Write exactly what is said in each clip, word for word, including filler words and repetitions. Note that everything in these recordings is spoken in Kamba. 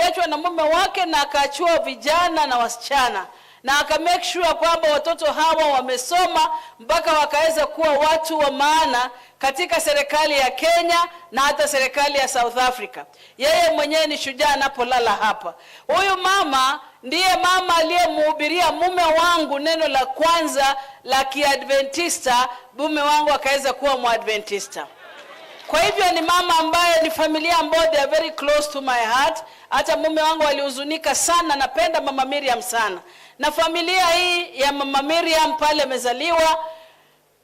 aliachwa na mume wake na akaachua vijana na wasichana, na aka make sure kwamba watoto hawa wamesoma mpaka wakaweza kuwa watu wa maana katika serikali ya Kenya na hata serikali ya South Africa. Yeye mwenyewe ni shujaa anapolala hapa. Huyu mama ndiye mama aliyemhubiria mume wangu neno la kwanza la Kiadventista, mume wangu akaweza kuwa Mwadventista. Kwa hivyo ni mama ambaye, ni familia ambayo they are very close to my heart. Hata mume wangu alihuzunika sana, napenda Mama Miriam sana. Na familia hii ya Mama Miriam pale amezaliwa,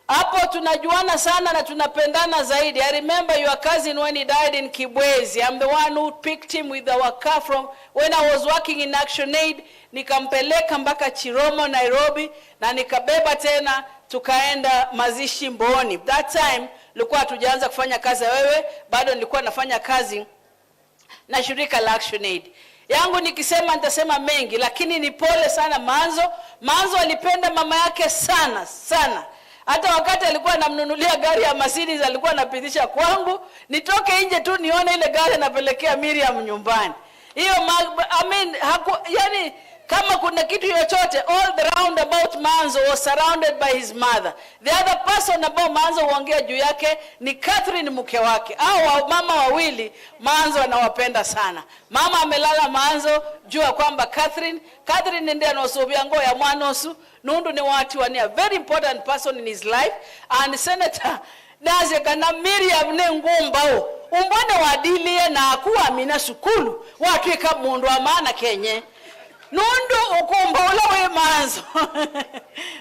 hapo tunajuana sana na tunapendana zaidi. I remember your cousin when he died in Kibwezi. I'm the one who picked him with our car from when I was working in Action Aid, nikampeleka mpaka Chiromo, Nairobi, na nikabeba tena tukaenda mazishi Mbooni. That time nilikuwa hatujaanza kufanya kazi ya wewe, bado nilikuwa nafanya kazi na shirika la Action Aid. Yangu nikisema nitasema mengi, lakini ni pole sana Manzo. Manzo alipenda mama yake sana sana. Hata wakati alikuwa anamnunulia gari ya Mercedes, alikuwa anapitisha kwangu, nitoke nje tu nione ile gari anapelekea Miriam nyumbani. Hiyo ma-, I mean, haku, yani, kama kuna kitu yochote, all the roundabout Manzo was surrounded by his mother. The other person ambao Manzo huongea juu yake ni Catherine, mke wake. Hao wamama wawili Manzo anawapenda sana. Mama amelala Manzo, jua kwamba Catherine, Catherine ndiye anaosũvĩa ngoo ya mwana ũsu, nũndũ nĩwatiwa nĩ a very important person in his life. And Senator, nasye kana Miriam nĩ ngũmbaũ, ũmbwa nĩwadilie na aku wamina sukulu, watw'ĩka mũndũ wa maana Kenya. Nũndũ ũkũmbaũ ũla wĩ Manzo.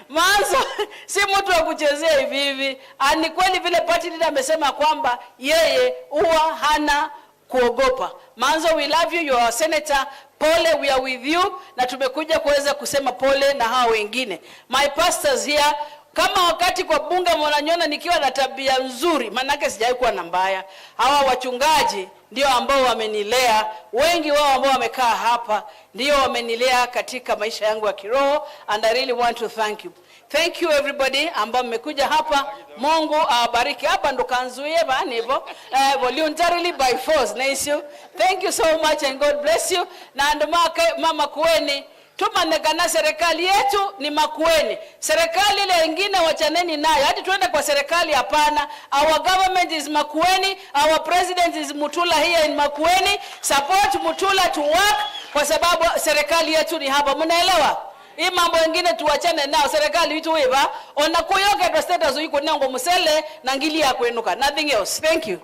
Manzo si mtu wa kuchezea hivi hivi. Ah, ni kweli vile party leader amesema kwamba yeye huwa hana kuogopa. Manzo, we love you, you are our senator. Pole, we are with you, na tumekuja kuweza kusema pole na hao wengine. My pastors here, kama wakati kwa bunge mwananiona nikiwa na tabia nzuri, manake sijawahi kuwa na mbaya. Hawa wachungaji ndio ambao wamenilea, wengi wao ambao wamekaa hapa ndio wamenilea katika maisha yangu ya kiroho, and I really want to thank you. Thank you everybody ambao mmekuja hapa. Mungu awabariki. Hapa ndo kanzuie ba nivo. Eh, voluntarily by force, na issue. Thank you so much and God bless you. Na ndo maka-, mama Kueni, tumanye kana serikali yetu ni Makueni. Serikali ile ingine wachaneni nayo. Hadi tuende kwa serikali, hapana. Our government is Makueni. Our president is Mutula here in Makueni. Support Mutula to work kwa sababu serikali yetu ni hapa. Mnaelewa? Hii mambo ingine tuachane nao, serikali itu iva, ona kuyoketwa status uikunengwa musele na ngili ya kwinuka. Nothing else. Thank you.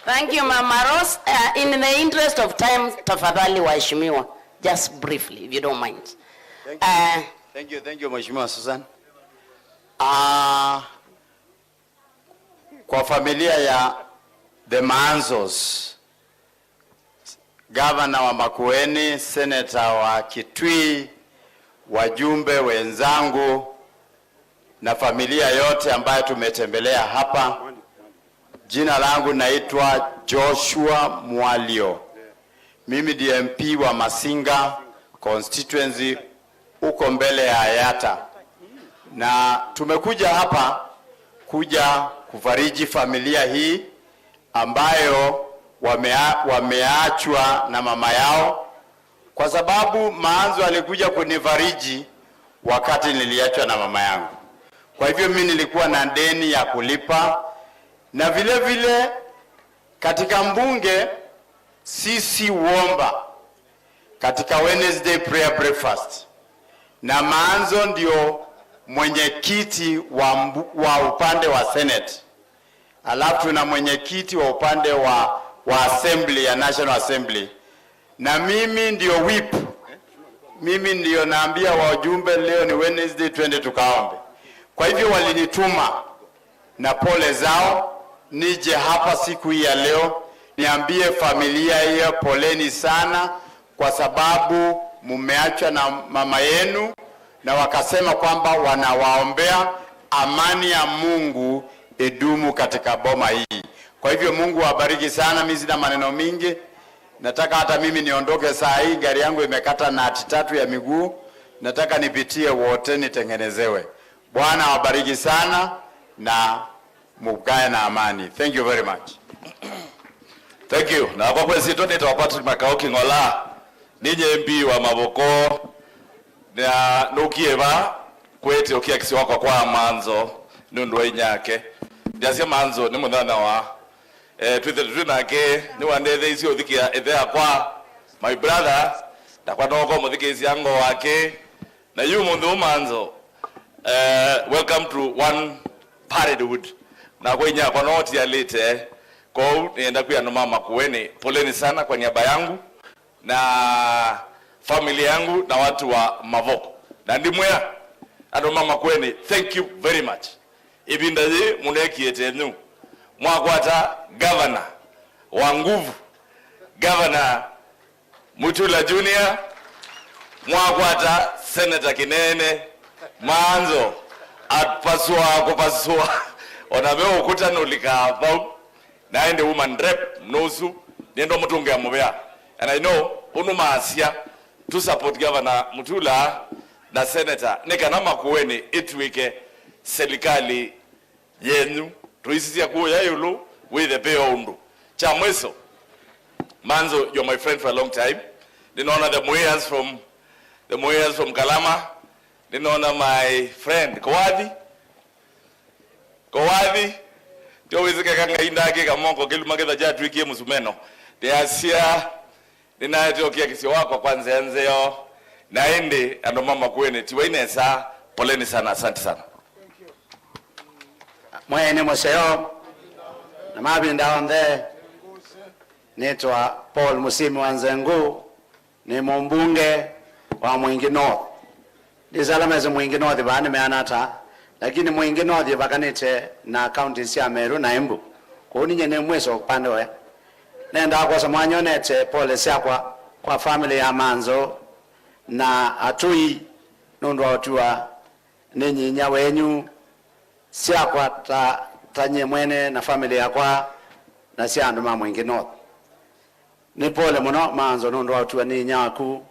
Thank you, Mama Rose. Uh, in the interest of time, tafadhali waheshimiwa, just briefly, if you don't mind. Thank you. Uh, thank you, thank you, Mheshimiwa Susan. Uh, kwa familia ya the Manzos, gavana wa Makueni, seneta wa Kitui, wajumbe wenzangu na familia yote ambayo tumetembelea hapa. Jina langu naitwa Joshua Mwalio. Mimi ndiye M P wa Masinga constituency huko mbele ya Yatta. Na tumekuja hapa kuja kufariji familia hii ambayo wamea-, wameachwa na mama yao, kwa sababu Maanzo alikuja kunifariji wakati niliachwa na mama yangu. Kwa hivyo mimi nilikuwa na deni ya kulipa, na vile vile katika mbunge sisi huomba katika Wednesday prayer breakfast, na Maanzo ndio mwenyekiti wa mbu-, wa upande wa Senate. Alafu tuna mwenyekiti wa upande wa, wa assembly ya National Assembly. Na mimi ndio whip. Mimi ndio naambia wajumbe, leo ni Wednesday, twende tukaombe. Kwa hivyo walinituma na pole zao nije hapa siku hii ya leo niambie familia hiyo poleni sana, kwa sababu mumeachwa na mama yenu, na wakasema kwamba wanawaombea amani ya Mungu idumu katika boma hii. Kwa hivyo Mungu awabariki sana. Mimi sina maneno mingi, nataka hata mimi niondoke saa hii, gari yangu imekata nati tatu ya miguu, nataka nipitie wote nitengenezewe. Bwana awabariki sana na mukae na amani. Thank you very much. Thank you. Nakwa kwa ĩsyĩtwa nĩtawa Patrick Makau King'ola. Ninyie M P wa Mavoko. Na nũkie va kwete ũkiakisyo wakwa kwa Manzo nĩ ũndũ wa inyake. Ndyasya Manzo nĩ mũnyanya wa, eh, twĩthĩte twĩ nake, nĩwandetheisye ũthikĩa ĩthe yakwa, my brother, ndakwa noko mũthikĩĩsya ngo wake. Na yu mũnthĩ ũũ Manzo, eh, welcome to one Parenthood. Nakwa inyakwa no tialĩte, kwoou nĩenda kwĩa andũ ma Makueni, poleni sana kwa niaba yangu na family yangu na watu wa Mavoko. Na ndimwĩa andũ ma Makueni, thank you very much. Ĩvinda yĩĩ mũneekie tenyu, mwakwata governor wa nguvu, governor Mutula Junior, mwakwata Senator Kinene, Manzo, apasua kupasua, ona ve ũkuta nũlikaa vau. Na ĩndĩ woman rep nũsu, nĩenda mũtũngĩa mũvea. And I know, ũnũmaasya, to support Governor Mutula na Senator, nĩ kana Makueni ĩtuĩke serikali yenyu. Tũisisya kũya ĩũlũ, wĩthe peo ũndũ. Kya mwiso, Manzo, you're my friend for a long time. Nĩnona the Moyers from, the Moyers from Kalama. Nĩnona my friend, Kowathi. Kowathi, tyo wĩsĩkeka Ngai ndakĩka moko kĩluma kĩtha kyatw'ĩkie mũsumeno. Nĩasya, nĩnaete ũkiakisyo wakwa kwa nzĩa nzeo, na ĩndĩ andũ ma Makueni tiwai nesa, poleni sana, asante sana. Mwĩai nĩ mũseo, na mavinda onthe. Nĩtwa Paul Mũsimi wa Nzengũ, nĩ mũmbunge wa Mwingi North. Ndĩsĩ ala mesĩ Mwingi North vaa nĩmeana ata, lakini Mwingi North ĩvakanĩte na counties sya Meru na Embu. Kwoou ninyie nĩ mwĩso ũpande ũya. Nendaa kwosa mwanya ũnete pole syakwa kwa family ya Manzo na atũi nũndũ wa ũtiwa nĩ nyinya wenyu, syakwa ta, ta nyie mwene na family yakwa na sya andũ ma Mwingi North. Nĩ pole mũno Manzo nũndũ wa ũtiwa nĩ inyia waku.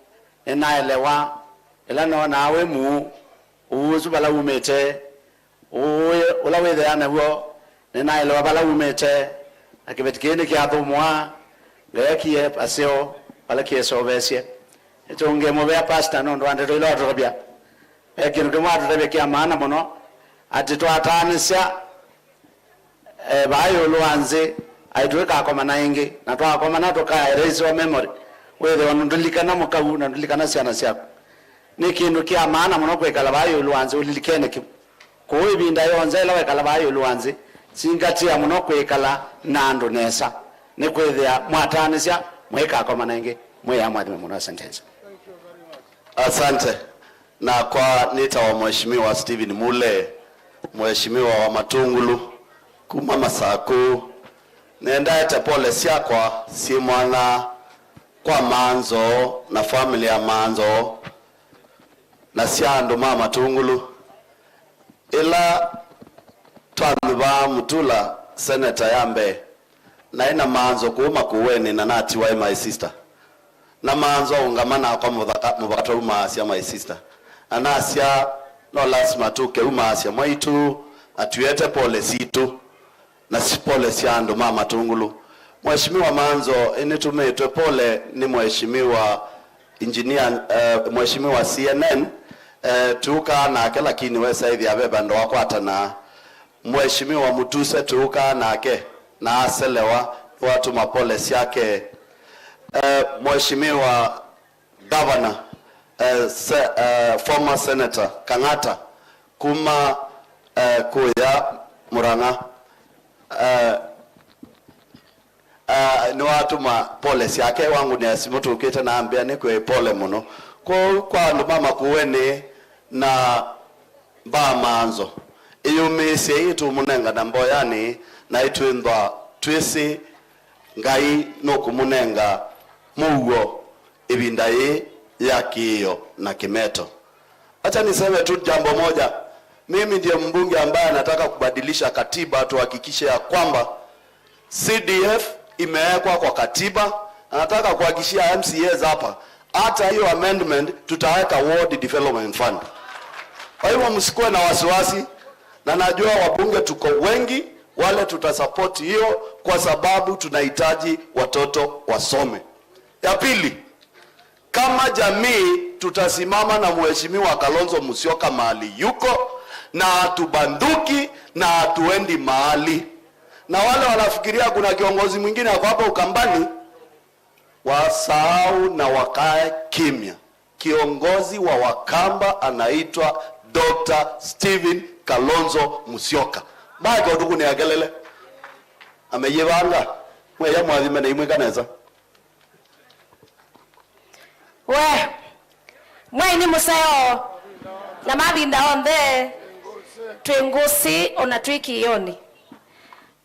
Nĩnaelewa ĩla noonaa wĩ mũu, ũu ũsu vala umĩte, ũĩ ũla wĩthĩaa naw'o, nĩnaelewa vala umĩte, na kĩveti kĩĩ nĩkyathũmũa, Ngai akie aseo vala kĩesoveesye. Nĩtũngĩe mũvea pastor nũndũ wa ndeto ila watũtavya. Ve kĩndũ kĩmwe watũtavya kya maana mũno, atĩ twataanĩsya eh, vaa ĩũlũ wa nthĩ, aitũ ĩkakomana ĩngĩ, na twakomana tũka erase our memory, wĩthĩwa nũlilikana mũkau na nũlilikana syana syaku. Nĩ kĩndũ kya maana mũno kwĩkala vaa ĩũlũ wa nthĩ ũlilikene kĩu. Kũu ĩvinda yonthe ĩla wekala vaa ĩũlũ wa nthĩ, singatĩa mũno kwĩkala na andũ nesa, nĩkwĩthĩa mwataanĩsya mũikakomana ĩngĩ. Mwĩai amũathime mũno. Asanteni. Asante. Nakwa nĩtawa Mheshimiwa Stephen Mule, Mheshimiwa wa Matungulu, kuma Masaku. Nendaete pole syakwa syĩ mwanya kwa Manzo na family ya Manzo na sya andũ ma Matungulu. Ĩla twanyuvaa Mutula seneta ya mbee, naĩ na Manzo kũu Makueni na natiwa ĩ my sister. Na Manzo aũngama nakwa mũthaka, mũvaka twaumaasya my sister. Na nasya, no lasima tũke umaasya mwaitũ, na twĩete pole sitũ, na si pole sya andũ ma Matungulu. Mheshimiwa Manzo, ĩnĩtũmĩtwe pole nĩ Mheshimiwa Engineer, eh, Mheshimiwa C N N, eh, tũũkaa nake, lakini wesa ĩthĩa ve vandũ wakwatana. Mheshimiwa Mutuse tũũkaa nake na aselewa, nĩwatũma pole syake. Eh, Mheshimiwa Governor, eh, se-, eh, former Senator Kang'ata kuma, eh, kũya Murang'a, eh, ah, nĩwatũma pole syake, wangũnĩa simũ tũkĩte na ambĩa nĩkwĩ pole mũno. Kwoou kwa andũ ma Makueni na mbaa Manzo, ĩyũmĩĩsyei, ĩtũmũnengana mboyanĩ, na ĩtwĩnthwa twĩsĩ Ngai nũkũmũnenga mũuo ĩvinda yĩĩ ya kĩĩo na kĩmeto. Acha niseme tu jambo moja. Mimi ndiye mbunge ambaye anataka kubadilisha katiba, tuhakikishe ya kwamba C D F imewekwa kwa katiba. Anataka kuhakikishia M C As hapa, hata hiyo amendment tutaweka Ward Development Fund. Kwa hivyo msikuwe na wasiwasi, na najua wabunge tuko wengi, Wale tutasapoti hiyo kwa sababu tunahitaji watoto wasome. Ya pili, kama jamii tutasimama na Mheshimiwa Kalonzo Musyoka mahali yuko, na hatubanduki na hatuendi mahali. Na wale wanafikiria kuna kiongozi mwingine ako hapa Ukambani, wasahau na wakae kimya. Kiongozi wa Wakamba anaitwa Doctor Stephen Kalonzo Musyoka. Mbae ũtukũ nĩ akelele. Ameyĩvanga. Mweya mwathime na imwĩka nesa. We, Mwai nĩ mũseo, na mavinda onthe twĩ Ngũsĩ ona twĩ Kĩĩonĩ.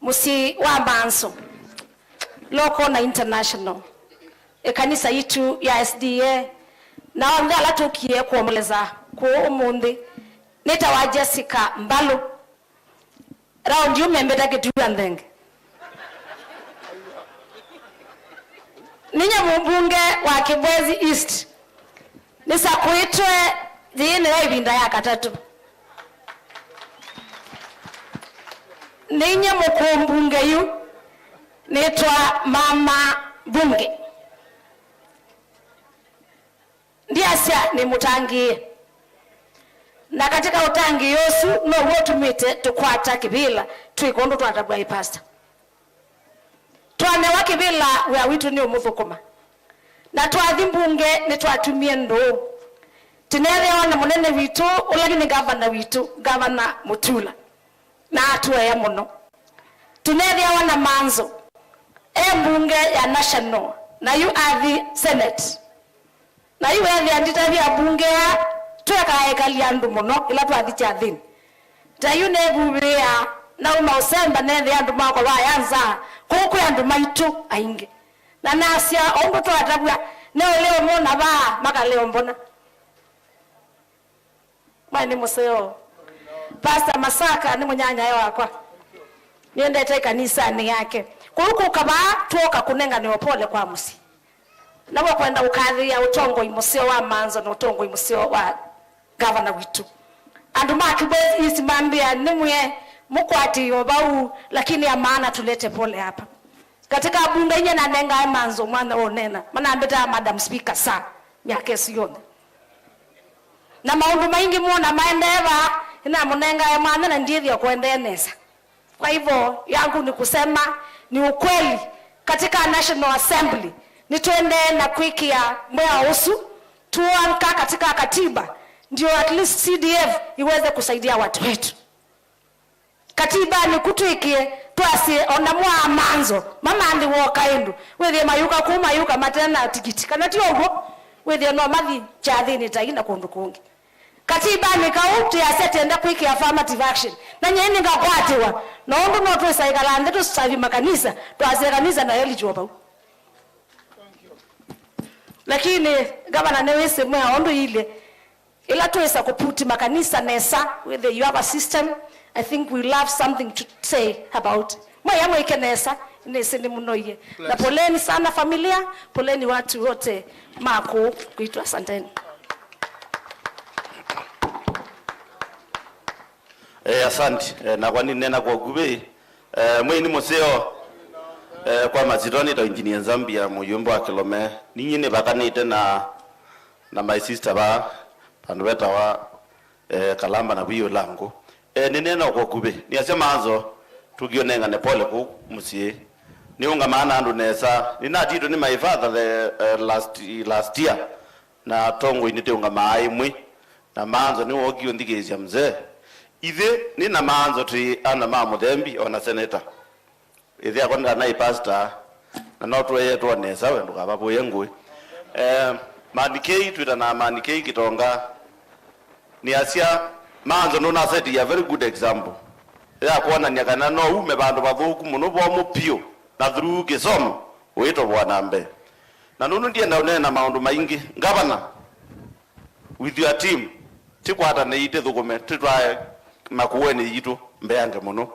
Mũsyĩ wa Manso, local na international, ĩkanisa yitũ ya S D A, na onthe ala tũkie kũomboleza kũũ ũmũnthĩ. Nĩtawa Jessica Mbalũ. Raundi yu membeta kĩtua nthenge. Ninyie mũmbunge wa Kibwezi East. Nĩsakũĩtwe yĩĩ nĩyo ĩvinda ya katatũ. Ninyie mũkũũ mbunge yu, nĩtwa mama mbunge. Ndiasya nĩmũtangĩĩe. Na katika ũtangĩĩo ũsu now'o ũtumĩte tũkwata kĩvĩla twĩka ũndũ twatavw'a ĩ pastor. Twanewa kĩvĩla wĩa witũ nĩ ũmũthũkũma. Na twathi mbunge nĩtwatumie ndũũ. Tũneethĩawa na mũnene witũ, ũla yu nĩ ngavana witũ, Ngavana Mutula. Na atũea mũno. Tũneethĩawa na Manzo, e mbunge ya national, na yu athi senate. Na yu weethĩa nditavya mbunge ya, twekaa ekali andũ mũno ĩla twathi kyathĩnĩ. Ta yu neevuvĩĩa, nauma ũsemba neethĩa andũ makwa vaya nza, kũu kwĩ andũ maitũ aingĩ. Na nasya, o ũndũ twatavw'a, neũlea ũmona vaa, makalea ũmbona. Mwaĩ nĩ mũseo. Pastor Masaka nĩ mũnyanyae wakwa. Nĩendete kanisanĩ yake. Kũu kũka vaa, twoka kũnenganĩwa pole kwa mũsyĩ. Na wakwenda ũkathĩa ũtongoi mũseo wa Manzo na ũtongoi mũseo wa gavana witũ. Andũ ma Kibwezi East mambĩa, nĩmwĩe mũkwatĩĩo vau, lakini ya maana tulete pole hapa. Katika bunge inya nanengae Manzo mwanya wa ũneena, manambĩtaa Madam Speaker saa myaka ĩsu yonthe. Na maũndũ maingĩ mwona maendee vaa, nĩnamũnengae mwanya na ndiĩthĩa kũendee nesa. Kwa hivyo, yangu ni kusema ni ukweli, katika National Assembly nĩtũendee na kwĩkĩa mwĩao ũsu, tuanka katika katiba, ndio at least C D F iweze kusaidia watu wetu. Katibanĩ ku twĩkĩe, twasye ona mwa Manzo, mamanthĩwa o kaĩndũ, wĩthĩe mayũka kũu mayũka mate na tikiti, kana ti ũw'o? Wĩthĩe no mathi kyathĩnĩ tai na kũndũ kũngĩ. Katibanĩ kau twĩasya twenda kwĩkĩa affirmative action, na nyie nĩngakwatĩwa, na ũndũ no twĩsa ĩkala nthĩ tũsavi makanisa, twasye kanisa na eligible vau. Lakini, gavana, nĩwĩsĩ mwĩa ũndũ ilye, ĩla twĩsa kũputi makanisa nesa, whether you have a system, I think we love something to say about. Mwĩa mwĩke nesa, nĩsĩ nĩmũnoie. Na poleni sana familia, poleni watu wote ma kũu kwitũ, asanteni. Eh, asante. Eh, nakwa ninena kwa ũkuvĩ. Eh, mwĩini mũseo, eh, kwa masyĩtwa nĩtawa Engineer Nzambia, mũyũmbe wa Kĩlome. Ninyie nĩvakanĩte na, na my sister va, vandũ vetawa, eh, Kalamba na Vwĩ Ũlangũ. Eh, nĩneena kwa ũkuvĩ. Nĩasya Manzo, tũkĩonengane pole kũu mũsyĩ. Nĩũngamaa na andũ nesa. Nĩnatitwe nĩ my father the, eh, last, last year. Na atongoi nĩtĩũngamaa ĩmwe, na Manzo nĩwookie ũnthikĩĩsya mzee. Ithyĩ nĩ na Manzo twĩ ana ma mũthembi, o na seneta. Ĩthe akwa ndanaĩ pastor, na no tũeyetwo nesa, we ndũkavavũĩe ngũĩ. Eh, Manikei, twĩtanaa Manikei Kĩtonga. Nĩasya, Manzo nũnaseti a very good example ya kwonany'a kana no ume vandũ vathũku mũno vomũ vyũ, na through kĩsomo ũitovoa na mbee. Na nũndũ ndienda ũneena maũndũ maingĩ, Ngavana, with your team, tĩkwatanei, tĩthũkũme, tĩtwae makũenĩ yitũ mbeange mũno.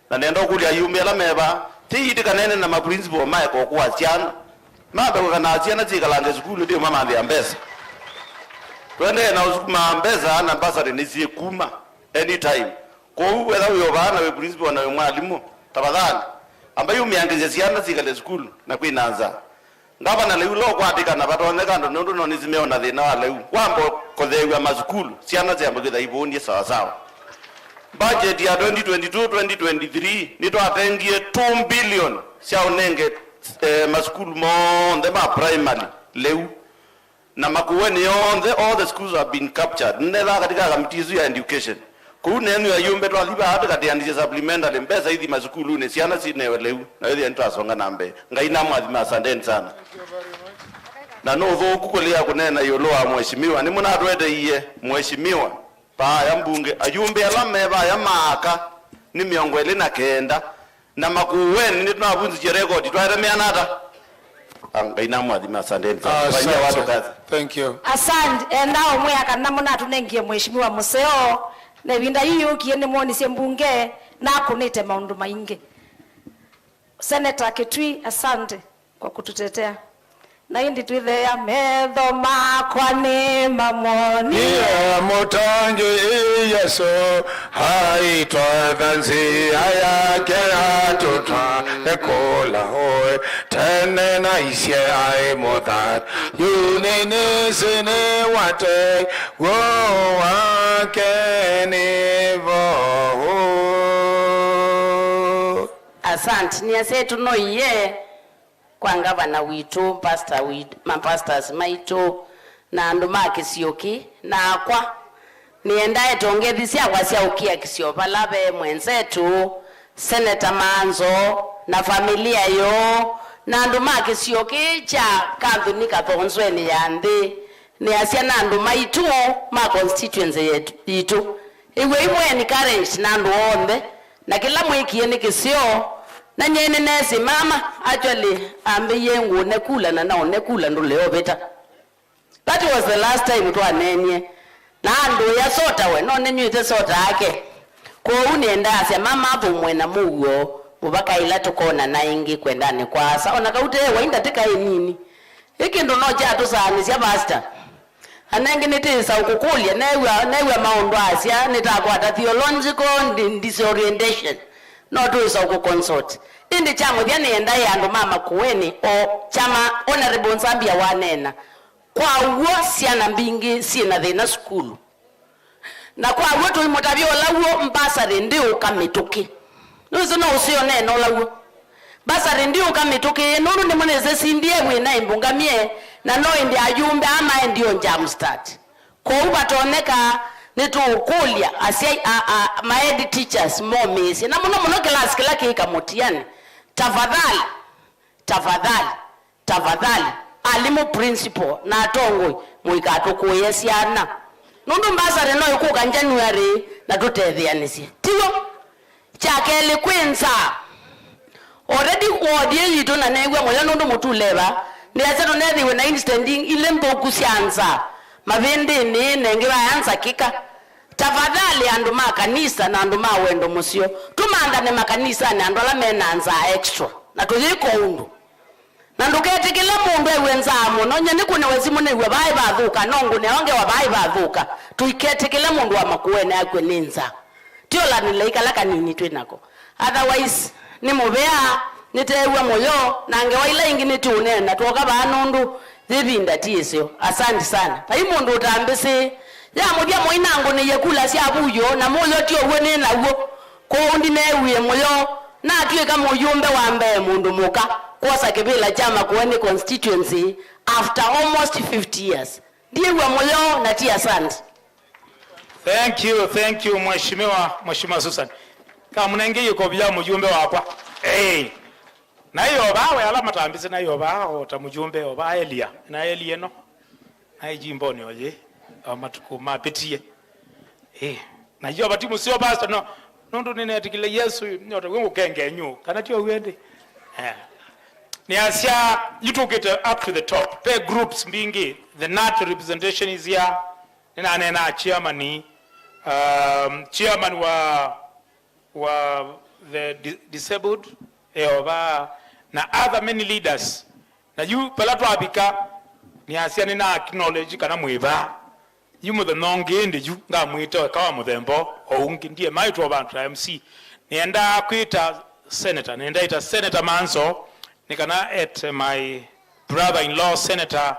Na nenda ũkũlya ayumbe ala me vaa, tĩyĩtĩkanene na ma principal maeka ũkũa syana, mambe kwĩka na syana syĩkalange sukulu, ndio mamanthĩa mbesa. Tũendee na ũsukuma mbesa na bursary nĩsyĩkuma anytime. Kwoou wetha wĩ o vaa na wĩ principal na wĩ mwalimũ, Tafadhali, ambai umĩangĩsye syana sikale sukulu na kwĩna nzaa. Ngavana, lĩu lokwatĩkana vatonyeka andũ nũndũ nonĩsĩ meona thĩna wa lĩu. Wamba kũtheew'a masukulu, syana syamba kwĩtha ivũndie sawasawa. Budget ya twenty twenty-two twenty twenty-three nĩtwatengie two billion sya ũnenge eh, masukulu monthe ma primary lĩu. Na Makueni yonthe, all the schools have been captured. Nĩnethaa katika kamiti ĩsu ya education. Kũu nenyu ayumbe twathi vaa tũkatĩanĩsye supplementary, mbesa ithi masukulunĩ, syana sinewe lĩu, na ĩthĩa nĩtwasonga na mbee. Ngai namwathime, asanteni sana. Na nĩ ũthũku kũlea kũneena ĩũlũ wa mheshimiwa. Nĩmũnatweteie mheshimiwa, vaya mbunge, ayumbe ala me vaya maaka nĩ mĩongo ĩlĩ na kenda. Na Makueni nĩtũnavunjisye rekodi, twaelemeana ata? Ah, Ngai namwathime, asanteni sana. Fanyia watu kazi. Thank you. Asante, enda ũmwĩa kana mũnatũnengie mheshimiwa mũseo, na ĩvinda yĩĩ yũkie nĩmwonisye mbunge nakũnĩte maũndũ maingĩ. Senator Kitui, asante kwa kututetea. Na ĩndĩ twĩtheea, metho makwa nĩ mamonie. Ia mũtangĩĩi Yesũ, aitwatha nzĩa yake atũtwale kũla ũĩ. Tene naisye aĩ mũthayu, yu nĩnĩsĩ nĩ wate w'o wake nĩ voũ. Asante. Nĩasya ĩtũnoie kwa ngavana witũ, pastor witũ, mapastors maitũ, na andũ ma kĩsio kĩ, nakwa nĩendaa itongethi syakwa sya ũkiakisyo vala ve mwenzetu Senator Manzo na familia yoo, na andũ ma kĩsio kĩ kya Kanthuni Kathonzweni ya nthĩ, nĩasya na andũ maitũ ma constituency yetu, yitũ. Ĩw'ai mwĩ encouraged na andũ onthe, na kĩla mwĩkie nĩ kĩseo. Na nyie nĩneesĩ mama actually ambĩie ngũne kula, na naũne kula ndũle ũvĩta. That was the last time twaneenie. Na andũĩa sota we, no nĩnyw'ĩte sota yake. Kwoou nĩendaasya mama athũmũe na mũuo mũvaka ĩla tũkonana ĩngĩ kwendanĩ kwa asa. O na kau tee wai ndatĩka ĩnini. Ĩ kĩndũ no kyatũsaanĩsya, Pastor? Anengĩ nĩtĩĩsa ũkũkũlya, neew'a, neew'a maũndũ asya, nĩtakwata theological di-, disorientation. No twĩsa ũkũconsult. Ĩndĩ kya mũthya nĩendae andũ ma Makueni, o kyama Honorable Nsambia waneena, kwa w'o syana mbingĩ syĩ na thĩna sukulu. Na kwa w'o tũimũtavya ũla w'o mbasarĩ ndĩũka mĩtũkĩ. Nĩwĩsĩ no ũseo neena ũla w'o. Mbasarĩ ndĩũka mĩtũkĩ, nũndũ nĩmũnĩsĩ C D F ĩna ĩmbũngamie, na no ĩndĩ ayumbe aa maendie o Jamstart. Kwoou vatonyeka nĩtũũkũlya asyai, a, a, ma head teachers momĩĩsye, na mũno mũno kĩlasi kĩla kĩ Kamũtianĩ. Tafadhali, tafadhali, tafadhali, alimũ, principal, na atongoi, mũikatũkũĩe syana. Nũndũ mbasarĩ no ĩkũka January na tũtetheanĩsye. Tiw'o? Kya kelĩ, kwĩ nzaa. Already ward ĩĩ yitũ na neew'a mũyo nũndũ mũtuleva, nĩasya tũneethĩiwe na incident ilĩ nthũku sya nzaa mavĩndĩnĩ, na ĩngĩ vaya nzakĩka. Tafadhali, andũ ma kanisa na andũ ma wendo mũseo, tũmanthane makanisanĩ andũ ala me na nzaa extra, na tũyĩka ũndũ. Na ndũketĩkĩle mũndũ ew'e nzaa mũno. Nyie nĩkũnĩwe simũ nĩw'a vaa ĩvathũka, no ngũnĩawa ngewa vaa ĩvathũka. Tũiketĩkĩle mũndũ wa Makueni akw'e nĩ nzaa. Ti olanĩlei kala kanini twĩ nako. Otherwise, nĩ mũvea, nĩteew'a mũyo, na ngewa ila ingĩ nĩtũũneena twoka vaa nũndũ yĩvinda ti ĩseo. Asante sana. Vai mũndũ ũtambĩsĩ. Ya mũthya mũinangũnĩie kula sya vuyo, na mũyo ti ũw'o nĩ naw'o. Kwoou ndineewie mũyo, natw'ĩka mũyũmbe wa mbee mũndũ mũka kwosa kĩvĩla kya Makueni constituency after almost fifty years. Ndiĩw'a mũyo na ti asante. Thank you, thank you, Mheshimiwa, Mheshimiwa Susan. Kamũnenge ĩkovi ya mũyũmbe wakwa. Hey. Na ĩyo vaa we ala matambĩsĩ na ĩyo vaa o ta mũyũmbe o vaa elia. Na elia ĩno. Na ĩjimboni o yĩ. O matukũ mapĩtie. Eh, na Yeova ti mũseo, pastor, no. Nũndũ nĩneetĩkĩle Yesũ, nyota wĩ ngũkenge nyũ, kana ti ũw'o ĩndĩ? Eh. Nĩasya, yu tũkĩte up to the top. Pe groups mbingĩ, the natural representation is here. Nĩnaneenaa chairman, um, chairman wa, wa the di-, disabled, eova, na other many leaders. Na yu, pala twavika, nĩasya nĩna acknowledge kana mwĩ vaa. Yu mũthenya ũngĩ ĩndĩ yu ngamwĩta eka wa mũthemba o ũngĩ, ndiema ĩtwa vandũ ta M C. Nĩendaa kwĩta Senator. Nĩndaĩta Senator Manzo, nĩ kana ete my brother-in-law, Senator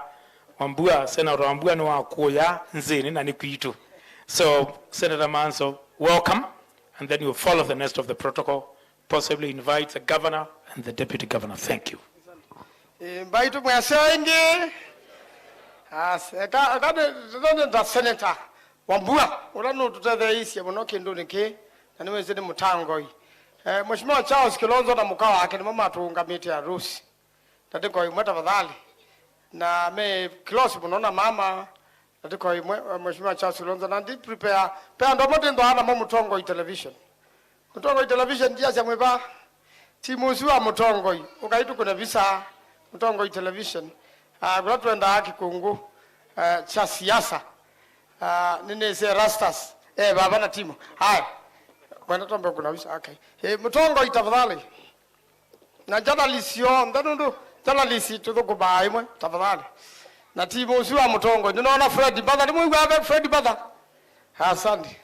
Wambua. Senator Wambua nĩ wa kũya nzĩnĩ na nĩ kwitũ. So, Senator Manzo, welcome. And then we'll follow the rest of the protocol, possibly invite the governor and the deputy governor. Thank you. Eh, mbaitũ mwĩaseo ĩngĩ. As, eka, eka nĩ, nĩ, nĩ ta Senator Wambua, ũla nũtũtetheeisye mũno kĩndũnĩ kĩĩ, na nĩwĩsĩ nĩ mũtongoi. Eh, Mheshimiwa Charles Kilonzo na mũka wake nĩmo matũũngamĩte harusi. Ndatĩko ĩmwe tafadhali. Na me close mũno na mama. Ndatĩko ĩmwe, eh, Mheshimiwa Charles Kilonzo. Na ndi prepare. Pe andũ amwe tĩndwaa namo Mũtongoi Television. Mũtongoi Television ndiasya mwĩva. Timu ũsu wa Mũtongoi. Ũkaitũkũne visa. Mũtongoi Television. Ah, kũla twendaa kĩkũngũ, eh, kya siasa. Ah, nĩnĩsĩ Erastus. Eh, vava na timu. Haya. Mwenda tombe kuna visa. Okay. Eh, Mũtongoi tafadhali. Na journalist yonthe, nũndũ journalist tũthũkũmaa ĩmwe, tafadhali. Na timu ũsu wa Mũtongoi. Nĩnona Fred Mbatha, nĩmwĩw'a ve Fred Mbatha? Asante.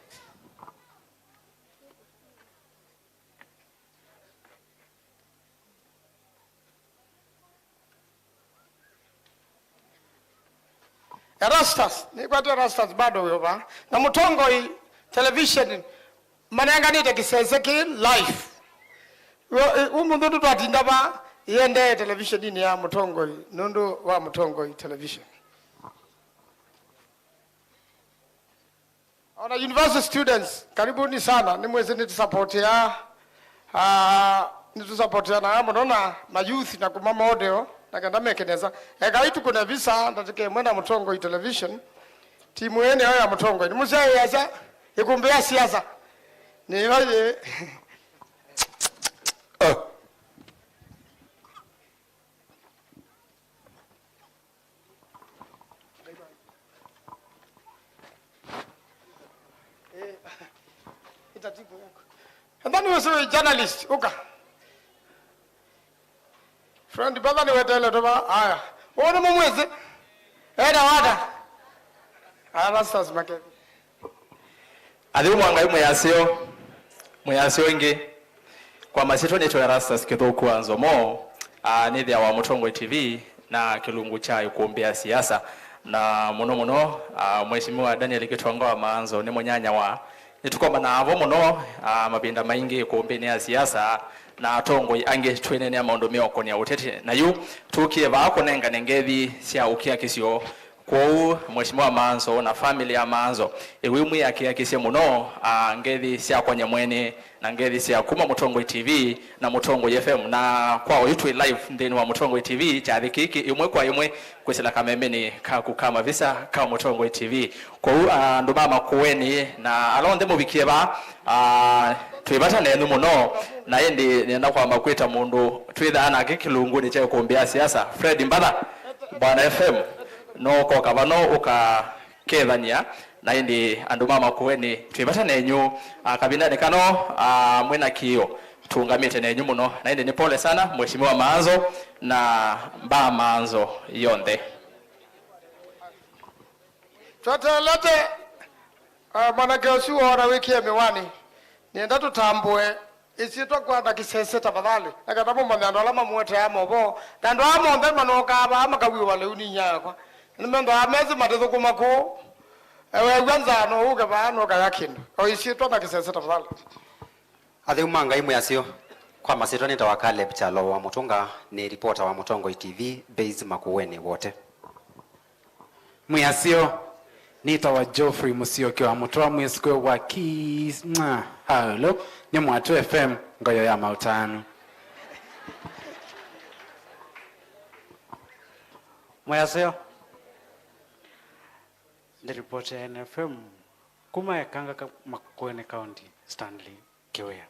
Erastus, nĩkwete Erastus bado wĩ va? Na Mũtongoi Television manenganĩte kĩsese kĩ live. Wo-, ĩ, ũmũnthĩ ũndũ twatinda va, ĩendee televisioninĩ ya Mũtongoi, nũndũ wa Mũtongoi Television. Ona university students, karibuni sana, nĩmwĩsĩ nĩtũsapotea, ah, nĩtũsapoteanaa mũno na ma youth na kuma model, na kenda meke nesa. Ekai tũkũne visa, ndatĩka ĩmwe na Mũtongoi Television. Timu ĩĩ nĩyo ya Mũtongoi. Nĩmũsyaĩĩasya ĩkũmbĩ ya siasa. Nĩyo yĩ. Oh. Eh, ĩtatibu yako. And then you say journalist, ũka. Friend, brother, nĩweteele tũva. Aya. Ũũ nĩ mũmwĩsĩ? Enda wata. Aya, Rastas Makethĩ. Atheu mwa Ngai mwĩasyo, mwĩasyo ĩngĩ. Kwa masyĩtwa nĩtwa Erastus Kĩthũku wa Nzomo, ah, nĩthĩawa Mũtongoi T V na kĩlungu kya ĩkũmbĩ ya siasa. Na mũno mũno, ah, Mheshimiwa Daniel Kĩtonga wa Maanzo nĩ mũnyanyawa. Nĩtũkomanaa vo mũno, ah, mavinda maingĩ ĩkũmbĩnĩ ya siasa na atongoi angĩ twĩneenea maũndũ meũkonĩa ũteti. Na yu tũkie vaa kũnengane ngethi sya ũkiakisyo. Kwoou, Mheshimiwa Maanzo na family ya Maanzo, ĩw'ĩ mwĩakĩakĩsye mũno, ah, ngethi sya kwa Nyamwene na ngethi sya kuma Mũtongoi T V na Mũtongoi F M. Na kwa oyu twĩ live nthĩnĩ wa Mũtongoi T V, kyathĩ kĩkĩ ĩmwe kwa ĩmwe kwĩsĩla kamembenĩ kaku ka mavisa ka Mũtongoi T V. Kwoou, ah, andũ ma Makueni na ala onthe mũvikie vaa, ah, twĩ vata nenyu mũno, na ĩndĩ nĩenda kwamba kwĩta mũndũ twĩthaa nake kĩlungunĩ kya ĩkũmbĩ ya siasa, Fred Mbatha, Bwana F M. No ũkoka vano ũkakethany'a na ĩndĩ andũ ma Makueni twĩ vata nenyu, ah, kavindanĩ kano, ah, mwĩ na kĩo tũũngamĩte nenyu mũno. Na ĩndĩ nĩ pole sana, Mheshimiwa Maanzo na mbaa Maanzo yonthe. Tweteelete, ah, mwanake ũsu woona wĩkĩe mĩwani. Nĩenda tũtambũe ĩsyĩtwa kwa na kĩsese tafadhali. Na kana mũmanye andũ ala mamũeteaa movoo. Na andũ aa monthe manokaa vaa makawĩwa lĩu ninya yakwa. Nĩmendaa mesĩ matĩthũkũma kũũ. Ewe w'a nzaa no ũke vaa no kaya kĩndũ. O ĩsyĩtwa na kĩsese tafadhali. Atheu ma Ngai mwĩasyo. Kwa masyĩtwa nĩtawa Caleb Kyalo wa Mũtũnga, nĩ ripota wa Mũtongoi T V, base Makueni Wote. Mwĩasyo, nĩtawa Geoffrey Mũsyoki wa Mũtwa mwĩsukwe wa Kis-, mwa, Aũlũ, nĩ Mwatũ F M, ngoyo ya maũtanu. Mwĩasyo, nĩ ripoti ya N F M kuma Ekanga ka-, Makueni County, Stanley Kĩwĩa.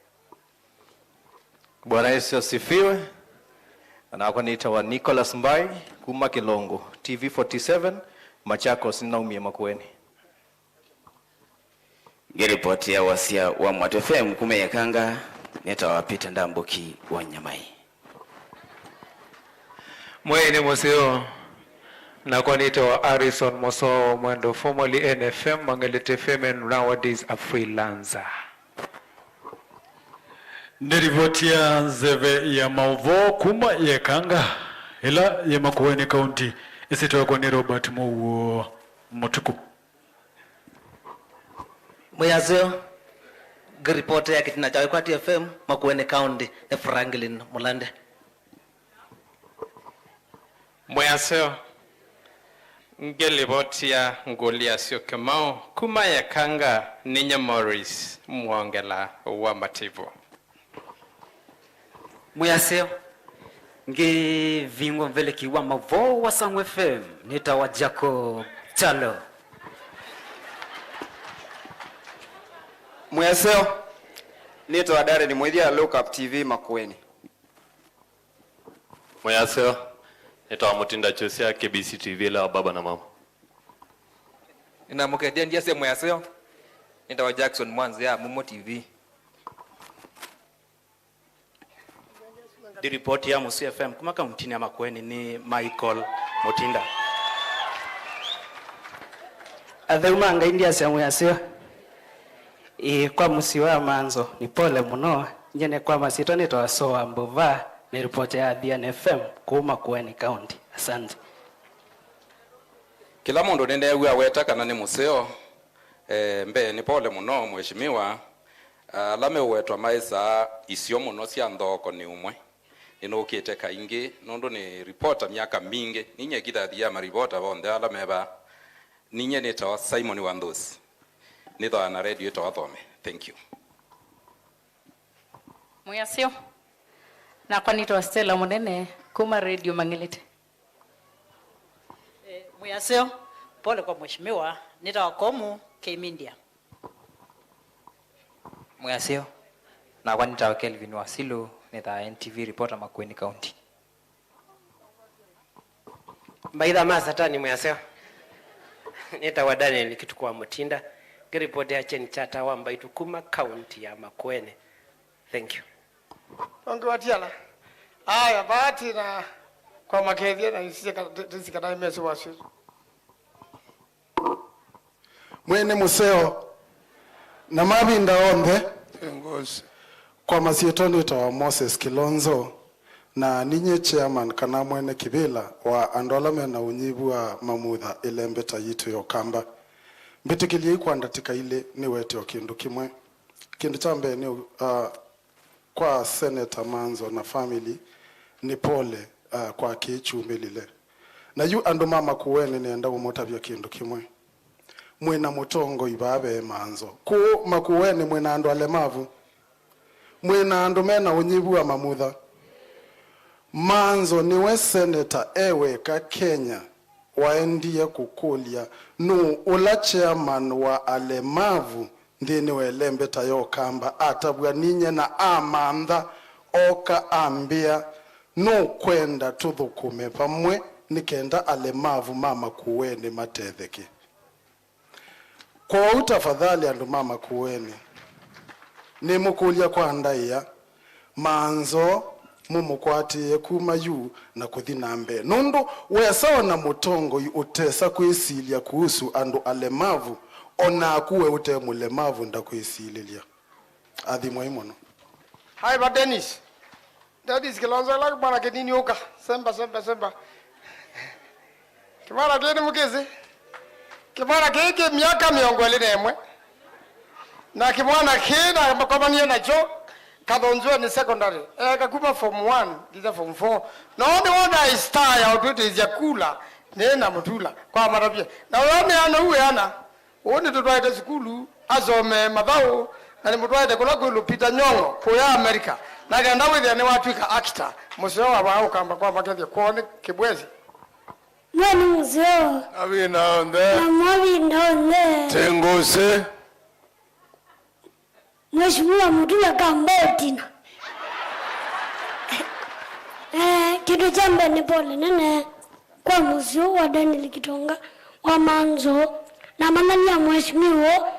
Bwana Yesu asifiwe. Nakwa nĩtawa Nicholas Mbai kuma Kĩlongo, T V forty-seven, Machakos, nĩnaumie Makueni. Ngĩripoti ya wasya wa Mwatũ F M kuma Ekanga, nĩtawa Peter Ndambuki wa Nyamai. Mwei nĩ mũseo. Nakwa nĩtawa Harrison Mosoo Mwendo, formerly N F M, Mang'elete F M, and nowadays a freelancer. Nĩ rivoti ya nzeve ya maũvoo kuma Yekanga, ĩla yĩ Makueni County, ĩsyĩtwa yakwa nĩ Robert Mũuo Mũtuku. Mwĩaseo, ngĩ ripoti ya kĩtina kya Wĩkwati F M, Makueni County, nĩ Franklin Mũlande. Mwĩaseo, ngĩ livoti ya ngũli ya Syokemao kuma Yekanga, ninyie Morris Mwongela wa Mativo. Mwĩaseo, ngĩ vingwa mveleki wa mavoo wa Sang'u F M, nĩtawa Jacob Chalo. Mwĩaseo, nĩtawa Darren Mwĩthia, Look Up T V Makueni. Mwĩaseo, nĩtawa Mũtinda Chosia, K B C T V, ĩla wa baba na mama. Nĩnamũkethya ndiasya mwĩaseo, nĩtawa Jackson Mwanzĩa, Mumo T V. Ndi ripoti ya Mũsu F M kuma kauntinĩ ya Makueni nĩ Michael Mũtinda. Atheu ma Ngai ndiasya mwĩaseo. Ĩĩ, kwa mũsyĩ wa Manzo, nĩ pole mũno. Nyie nĩ kwa masyĩtwa nĩtawa Soa Mbuva, nĩ ripoti ya Athiani F M kuma Makueni County. Asante. Kĩla mũndũ nĩneew'a aweta kana nĩ mũseo. Eh, mbee nĩ pole mũno, Mheshimiwa. Ala meũwetwa maĩsaa isio mũno sya nthokoo nĩ ũmwe. Nĩnũkĩte kaingĩ nũndũ nĩ ripota myaka mingĩ. Ninyie kĩthathi ya maripota vonthe ala me vaa. Ninyie nĩtawa Simon Wanthusi. Nĩthooa na redio ĩtawa Thome. Thank you. Mwĩaseo. Nakwa nĩtawa Stella Mũnene kuma redio Mang'elete. Eh, mwĩaseo, pole kwa mheshimiwa, nĩtawa Komu K Media. Mwĩaseo, nakwa nĩtawa Kelvin Wasilu, nĩthaa N T V reporter Makueni County. Maitha ma Satani mwĩaseo. Nĩtawa Daniel Kituku wa Mũtinda, ngĩripoti ya Chen Chata wa Mbaitu kuma kaunti ya Makueni. Thank you. Onge watiala. Aya, bahati na kwa makethia na isika, isika na imesi wasio. Mwene mũseo na mavinda onthe. Ngosi. Kwa masyĩtwa nĩtawa Moses Kilonzo, na ninyie chairman kana mwene kĩvĩla wa andũ ala mena ũnyivu wa mamutha ĩlembeta yitũ ya Ũkamba. Mbĩtĩkĩlyei kwa ndatĩka ilĩ nĩwete o kĩndũ kĩmwe. Kĩndũ kya mbee nĩ, uh, kwa Senator Manzo na family, nĩ pole, uh, kwa kĩĩ kyumĩlile. Na yu andũ ma Makueni nĩenda kũmũtavya kĩndũ kĩmwe. Mwĩ na mũtongoi vaa ve Manzo. Kũũ Makueni mwĩ na andũ alemavu? Mwĩ na andũ me na ũnyivu wa mamutha? Manzo nĩwe seneta e weka Kenya waendie kũkũlya nũũ ũla chairman wa alemavu nthĩnĩ wa ĩlembeta ya Ũkamba atavw'a ninyie na amantha, ooka ambĩa, nũkwenda tũthũkũme vamwe nĩ kenda alemavu ma Makueni matetheke. Kwoou tafadhali andũ ma Makueni, nĩmũkũlya kwa ndaĩa, Manzo mũmũkwatĩĩe kuma yu na kũthi na mbee, nũndũ wesa ona mũtongoi ũtesa kwĩsilya kuhusu andũ alemavu, o naku we ũte mũlemavu ndakwĩsilĩlya. Athimwai mũno. Hi, va Dennis. Dennis Kilonzo, ĩla kĩmwana kĩnini ũka. Semba, semba, semba. Kĩmwana kĩĩ nĩ mũkĩsĩ. Kĩmwana kĩĩ kĩ myaka mĩongo ĩlĩ na ĩmwe. Na kĩmwana kĩĩ nakomanie nakyo Kathonzueni Secondary. Eka kuma form one nginya form four. No nĩ wona star ya ũtwĩtĩĩsya kula. Nĩ na mũtula. Kwa matavye. Na ũyonea nũu wĩana. Ũũ nĩtũtwaĩte sukulu asome mathaũ, na nĩmũtwaĩte kũla kwĩ Lupita Nyong'o kũya Amerika, na kenda wĩthĩa nĩwatw'ĩka actor mũseo wa vaa Ũkamba kwa makethya kwoo nĩ kĩbwesi. Mwĩ nĩ mũseo. Mavinda onthe. Na mavinda onthe. Tengũsĩ. Mheshimiwa Mutula Kamba ũtina. Eh, kĩndũ kya mbee nĩ pole nene kwa mũsyĩ ũũ wa Daniel Kitonga wa Manzo na manany'a Mheshimiwa ũũ.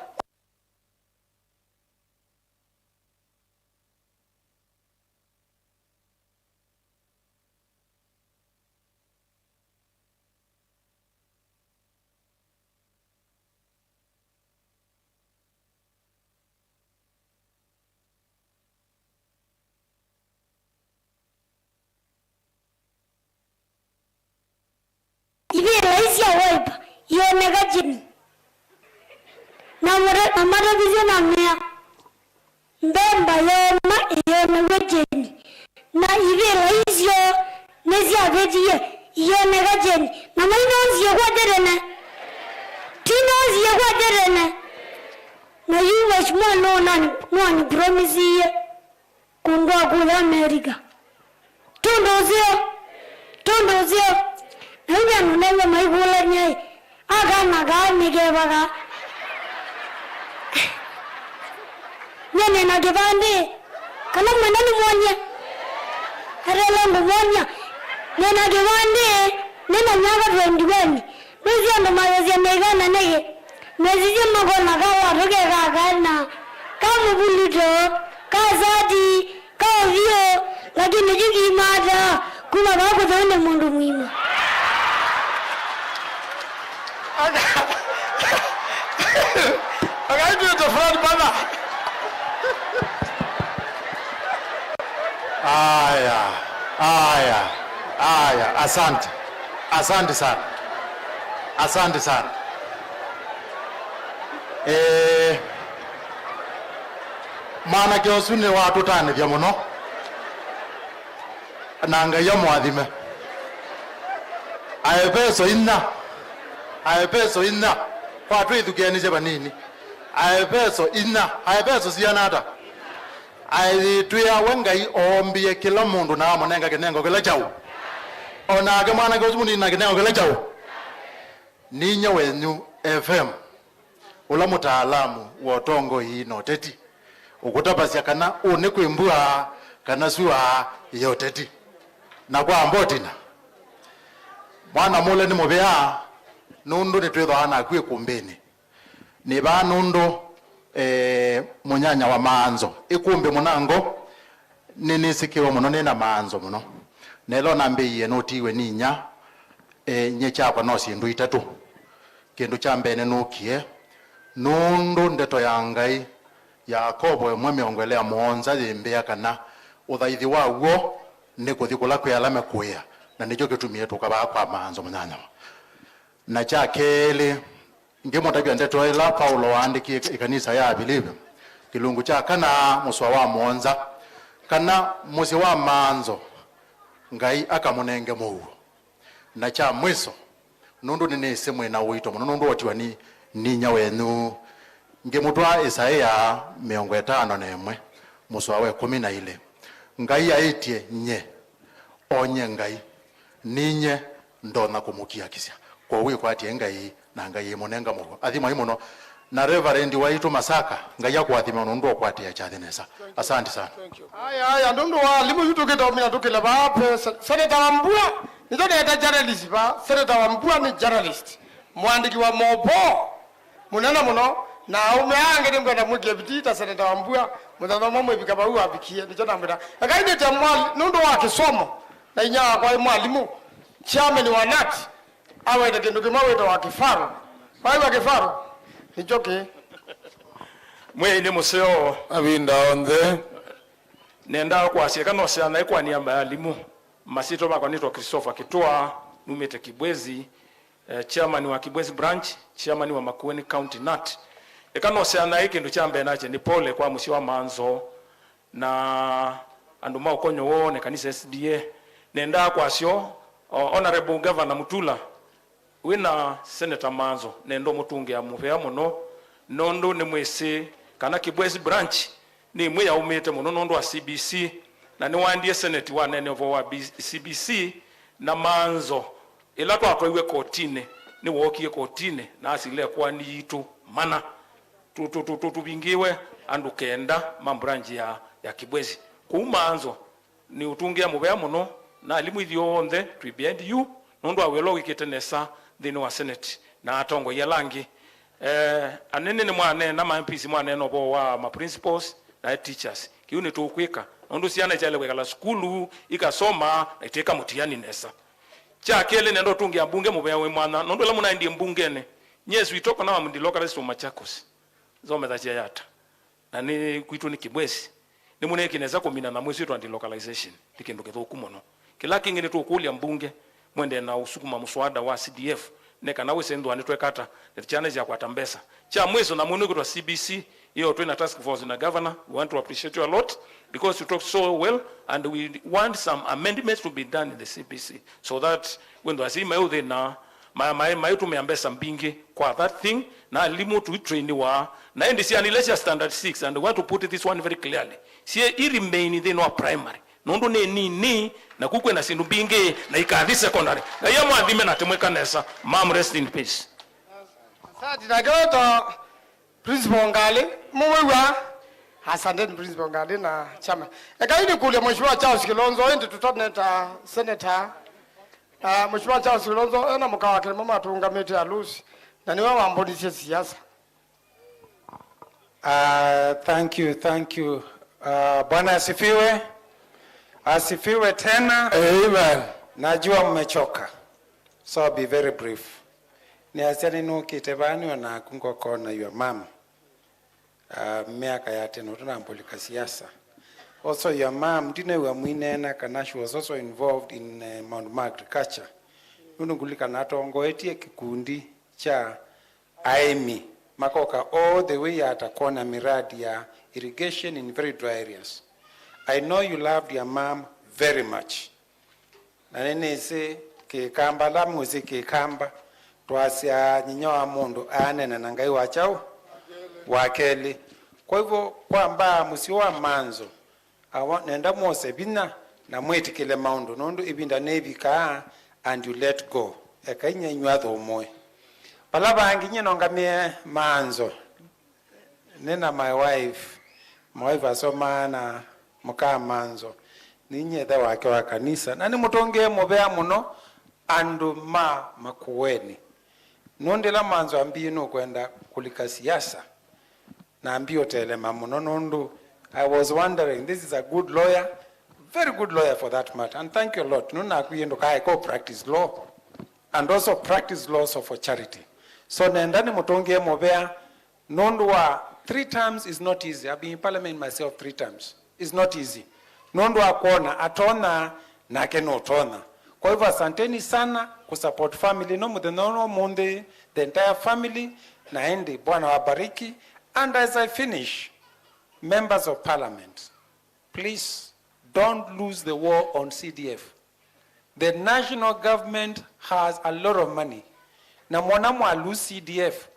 ĩoneka kyeni. Na mũte-, na matavisye mamea, mbemba yooma ĩyonaw'a kyeni, na ivĩla isyo nĩsyavĩtie iyoneka kyeni, na mainosie kwakya tene. Ti nosie kwakya tene. Na yu Mheshimiwa nũnani, nũani promisie kũndũ wa kũya America. Tũndũ ũseo, tũndũ ũseo, na yu ve andũ new'a maikũlany'a-ĩ, akana kaa nĩkevaga. Nyie nĩ na kĩvandĩ, kana mwenda nĩmwony'e? Atele ngũmwony'a, nĩ na kĩvandĩ, nĩ na myaka twenty-one. Nĩsĩ andũ mayosya meikana nĩkĩ? Mesisye makona kala tũkekakana ka mũvuluto, ka sati, ka ũthyũ, lakini kyu kiimata kuma vaa kũtheu nĩ mũndũ mũima. Akaitwĩte Fred Mother. Aya, aya, aya, asante. Asante sana. Asante sana. Eh, mwanake ũsu nĩwatũtanĩthya mũno. Na Ngai amũathime. Aeveso inya. Aeveso inya. Kwa twĩthukĩanĩsye vanini. Aeveso inya. Aeveso siana ata? Aĩtwĩa we Ngai oombie kĩla mũndũ na amũnenga kĩnengo kĩla kyaũ. O nake mwanake ũsu mũnini na kĩnengo kĩla kyaũ. Ninyie wenyu F M, ũla mũtaalamu wa ũtongoi na ũteti, ũkũtavasya kana ũũ nĩ kwĩ mbua kana sua ya ũteti. Na kwa mbotina, mwana mũle nĩ mũvea, nũndũ nĩtwĩthwaa naku ĩkũmbĩnĩ. Nĩ vaa nũndũ, eh, mũnyanya wa maanzo. Ĩkũmbĩ mũnango, nĩnĩsĩkĩwe mũno, nĩ na maanzo mũno. Na ĩla ũnambĩie nũtiiwe nĩ inya, eh, nyie kyakwa no syĩndũ itatũ. Kĩndũ kya mbee nĩnũkie, nũndũ ndeto ya Ngai, Yakovo ĩmwe mĩongo ĩlĩ na mũonza yĩmbĩa kana ũthaithi wa w'o nĩ kũthi kũla kwĩ ala mekũĩa, na nĩkyo kĩtumie tũka vaa kwa maanzo mũnyanya. Na kya kelĩ, ngĩmũtavya ndeto ĩla Paulo waandĩkie ĩkanisa ya Avilivi, kĩlungu kya kana, mũsoa wa mũonza, kana mũsyĩ wa maanzo, Ngai akamũnenge mũuo. Na kya mwĩso, nũndũ nĩnĩsĩ mwĩ na ũito mũno, nũndũ wotiwa nĩ, nĩ inya wenyu, ngĩmũtwaa Isaia mĩongo ĩtano na ĩmwe, mũsoa wa ĩkũmi na ilĩ. Ngai aĩtye, nye, o nye Ngai, ninyie ndonya kũmũkiakisya. Kwoou ĩkwatye Ngai, na Ngai ĩmũnenga mũuo. Athimai mũno. Na Reverend waitũ Masaka, Ngai akũathime nũndũ wa kũatĩĩa kyathĩ nesa. Asante sana. Aya, aya, nũndũ wa alimũ yu tũkĩte ũmina tũkĩle vaa pe-, se-, Senator Wambua, nĩkyo neeta journalist vaa. Senator Wambua nĩ journalist, mũandĩki wa movoo mũnene mũno, na aũme angĩ nĩngwenda mwĩkĩe vitii ta Senator Wambua, mũthenya ũmwe mwĩvika vau wavikie, nĩkyo namwĩta. Ekai nĩte mwali-, nũndũ wa kĩsomo, na inya wakwa wĩ mwalimũ, chairman wa nat, awete kĩndũ kĩmwe wĩtawa kĩfaro. Waiwa kĩfaro? Nĩkyo kĩĩ. Mwĩai nĩ mũseo. Mavinda onthe. Nendaa kwasya ĩkanoseana kwa niamba ya alimũ. Masyĩtwa makwa nĩtwa Christopher Kĩtũa, numĩte Kibwezi, eh, chairman wa Kibwezi branch, chairman wa Makueni County nat. Ĩkanoseana ĩ kĩndũ kya mbee nakye nĩ pole kwa mũsyĩ wa Manzo na andũ ma ũkonyo woo na ĩkanisa S D A. Nendaa kwasya, o, Honorable Governor Mutula, wĩ na Senator Manzo, nenda ũmũtũngĩa mũvea mũno, nũndũ nĩmwĩsĩ kana Kibwezi branch nĩ ĩmwe yaũmĩte mũno nũndũ wa C B C, na nĩwaendie Senate waneenea ũvoo wa B-, C B C, na Manzo, ĩla twatwaiwe kotinĩ, nĩwookie kotinĩ na asila ĩkoani yitũ mana tũ-, tũ-, tũ-, tũ-, tũvingĩwe andũ kenda ma branch ya, ya Kibwezi. Kwoou Manzo, nĩ ũtũngĩa mũvea mũno, na alimũ ithyonthe twĩ behind you, nũndũ wa wĩa ũla wĩkĩte nesa nthĩnĩ wa Senate na atongoi ala angĩ. Eh, anene nĩmwaneena, ma M Ps mwaneena ũvoo wa ma principals na teachers. Kĩu nĩtũkwĩka, nũndũ syana syaĩle kwĩkala sukulu, ikasoma, na itĩka mũtiani nesa. Kya kelĩ, nenda ũtũngĩa mbunge mũvea wĩ mwanya, nũndũ ĩla mũnaendie mbungenĩ, nyie Switoko na wa delocalized from Machakos, nzomethasya Yatta. Na nĩ kwitũ nĩ Kibwezi. Nĩmũneekie nesa kũmina nyamũ ĩsu ĩtwa delocalization. Nĩ kĩndũ kĩthũku mũno. Kĩla kĩngĩ nĩtũkũlya mbunge, mwendee na ũsukuma mũswada wa C D F, Nĩ kana wĩsĩ nthũa nĩtweka ata, nĩ kyana syakwata mbesa. Kya mwiso, na mũno kwĩtwa C B C, hiyo twĩ na task force na governor, we want to appreciate you a lot because you talk so well and we want some amendments to be done in the C B C so that wĩnthwa si maĩ ũthĩna, ma- maĩ maĩtũmĩa mbesa mbingĩ kwa that thing, na alimũ tũitrainiwa, na ĩndĩ syana ila sya standard six, and we want to put this one very clearly, syĩ i remain nthĩnĩ wa primary. Nũndũ nĩ nini, na ku kwĩna syĩndũ mbingĩ, na ikathi secondary. Ngai amwathime na atĩmwĩka nesa. Mam, rest in peace. Asante, na kĩoto Principal Ngalĩ, mũmwĩw'a? Asanteni Principal Ngalĩ na chama. Ekai nĩkũlya Mheshimiwa Charles Kilonzo, ĩndĩ tũtaneta Senator. Ah, Mheshimiwa Charles Kilonzo ena mũka wake nĩmo matũngamĩte alusi, na nĩwe wambonisye siasa. Uh, thank you, thank you. Uh, Bwana asifiwe. Asifiwe tena. Amen. Najua mmechoka. So I'll be very brief. Nĩasya nĩnũkĩte vaa nĩ onaku ngokona your mom. Uh, myaka ya tene ũtanambũlĩka siasa. Also your mom, ndinew'a mwĩneena kana she was also involved in uh, maũndũ ma agriculture. Nũndũ ngũlikana atongoetie kĩkundi kya aĩmi makoka all the way ata kwona miradi ya irrigation in very dry areas. I know you loved your mom very much. Na nĩnĩsĩ Kĩkamba, ala mwĩsĩ Kĩkamba, twasya nyinya wa mũndũ aanene na Ngai wa kyaũ? Wa kelĩ. Kwa hivyo, kwa mbaa mũsyĩ wa Manzo, awa, nenda mwose vinya na mwĩtĩkĩle maũndũ, nũndũ ĩvinda nĩvikaa and you let go. Ekai nyie inyw'ĩ athũmũe. Vala vangĩ nyie nongamĩe Manzo, nĩ na my wife, my wife asomaa na mũka Manzo, ninyie ĩthe wake wa kanisa, na nĩmũtũngĩe mũvea mũno andũ ma Makueni. Nũndũ ĩla Manzo ambie nũkwenda kũlika siasa, na ambie ũtelema mũno nũndũ I was wondering, this is a good lawyer, very good lawyer for that matter, and thank you a lot. Nũndũ nakwie ndũkaeka practice law and also practice law also for charity. So nenda nĩmũtũngĩe mũvea nũndũ wa three terms is not easy. I've been in parliament myself three terms. It's not easy. Nũndũ wa kwona atonya nake nũtonya. Kwa hivyo asanteni sana kusupport family ĩno mũthenya ũno ũmũnthĩ, the entire family, na ĩndĩ Bwana wabariki. And as I finish, members of parliament, please don't lose the war on C D F. The national government has a lot of money. Na mwona mwa lose C D F,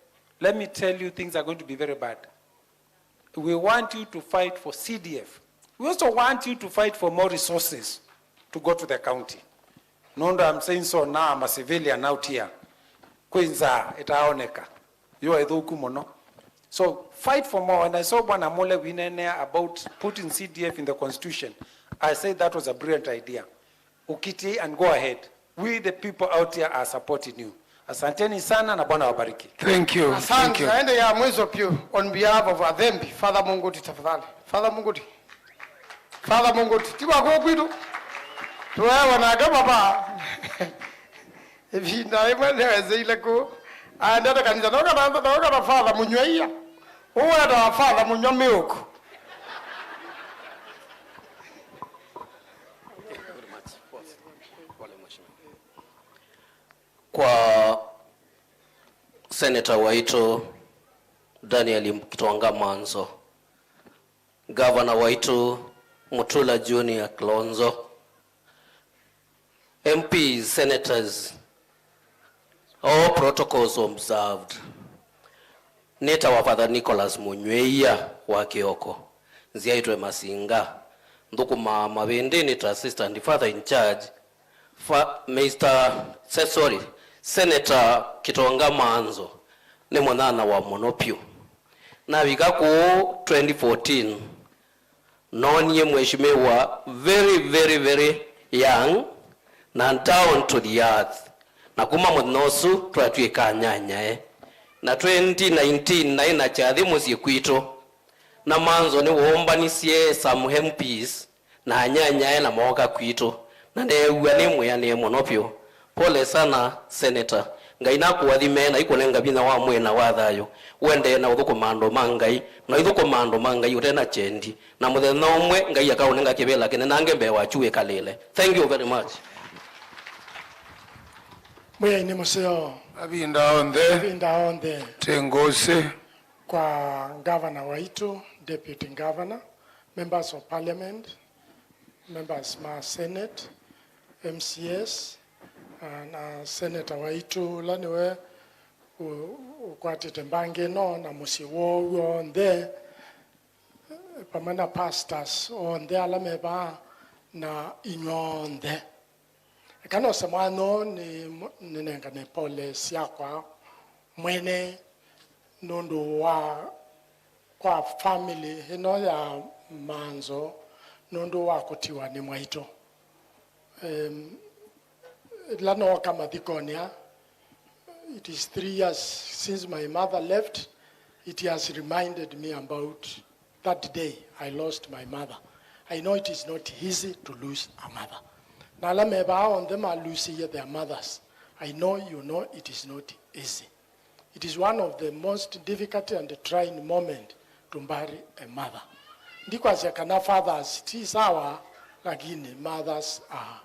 let me tell you, things are going to be very bad. We want you to fight for C D F. We also want you to fight for more resources to go to the county. Nũndũ I'm saying so now, I'm a civilian out here. Kwĩ nzaa ĩtaoneka. Yo ĩthũku mũno. So fight for more. And I saw Bwana Mule winenea about putting C D F in the constitution. I said that was a brilliant idea. Ukiti and go ahead. We the people out here are supporting you. Asanteni sana na Bwana wabariki. Thank you. Thank Asante. You. Naende ya mwiso pyu on behalf of Athembi, Father Munguti tafadhali. Father Munguti. Father Munguti. Tiwa kwa kwitu. Tuwewa na kama ba. Ĩvinda ĩmwe nĩweseile kũu aendete kanisa, no kana, no kana Father Mũnyw'aia. Ũũ wetawa Father Mũnyw'a Mĩũkũ. Kwa Senator waitũ Daniel Kitonga Manzo, Gavana waitũ Mutula Junior Kilonzo, M Ps, senators, all protocols observed. Nĩtawa Father Nicholas Mũnyw'ĩia wa Kĩoko, nzyaĩtwe Masinga, nthũkũmaa Mavĩndĩnĩ ta assistant father in charge. Fa, Mister Se-, sorry, Senator Kitonga Manzo nĩ mũnyanyawa mũno vyũ. Navika kũũ twenty fourteen, noonie mheshimiwa very, very, very young na down to the earth. Na kuma mũthenya ũsu twatw'ĩka anyanyae. Na twenty nineteen naĩ na kyathĩ mũsyĩ kwitũ. Na Manzo nĩwoombanisye some M Ps na anyanyae na mooka kwitũ, na neew'a nĩ mwĩanĩe mũno vyũ. Pole sana, Senator. Ngai nakũathime na ikũnenga vinya wa mwĩĩ na wa thayũ. Ũendee na ũthũkũma andũ ma Ngai, na ũithũkũma andũ ma Ngai ũte na kyendi. Na mũthenya ũmwe, Ngai akaũnenga kĩvĩla kĩnenange mbee waku wĩkalĩle. Thank you very much. Mwĩaĩi nĩ mũseo. Avinda onthe. Avinda onthe. Tĩ ngũsĩ. Kwa ngavana waitũ, deputy governor, members of parliament, members ma senate, M C As, na, na senator waitũ ũla nĩwe ũ-, ũkwatĩte mbangĩ ĩno, na mũsyĩ woo w'onthe, vamwe na pastors onthe ala me vaa, na inyw'onthe. Eka nose mwanya ũũ nĩ-, nĩnengane pole syakwa mwene nũndũ wa, kwa family ĩno ya Manzo, nũndũ wa kũtiwa nĩ mwaitũ. Em, ĩla nooka mathikonĩ aa, it is three years since my mother left. It has reminded me about that day I lost my mother. I know it is not easy to lose a mother. Na ala me vaa onthe malusĩie their mothers, I know you know it is not easy. It is one of the most difficult and trying moment to bury a mother. Ndikwasya kana fathers ti sawa, lakini mothers are,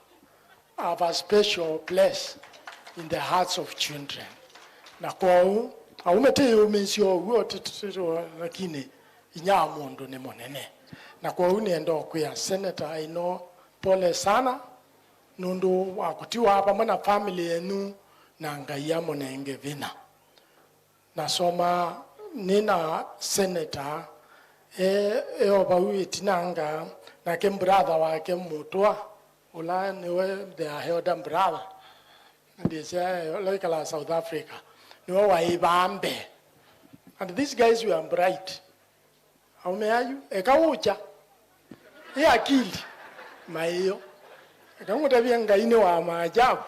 have a special place in the hearts of children. Na kwoou, aũme tĩ yũmĩsyo ũw'o tĩtĩtĩtwa, lakini inya wa mũndũ nĩ mũnene. Na kwoou nĩenda kwĩa Senator Aino pole sana nũndũ wa kũtiwa vamwe na family yenyu, na Ngai amũnenge vinya. Nasoma nĩ na senator, e, e o vau ĩtinanga, nake brother wake mũtũa, ũla nĩwe their elder brother, ndĩsya ũla wĩkalaa South Africa, nĩwe waĩ vaa mbee. And these guys were bright. Aũme ayu, eka ũkya. Ĩ akili. Maĩo. Eka ngũtavye Ngai nĩ wa maajabu.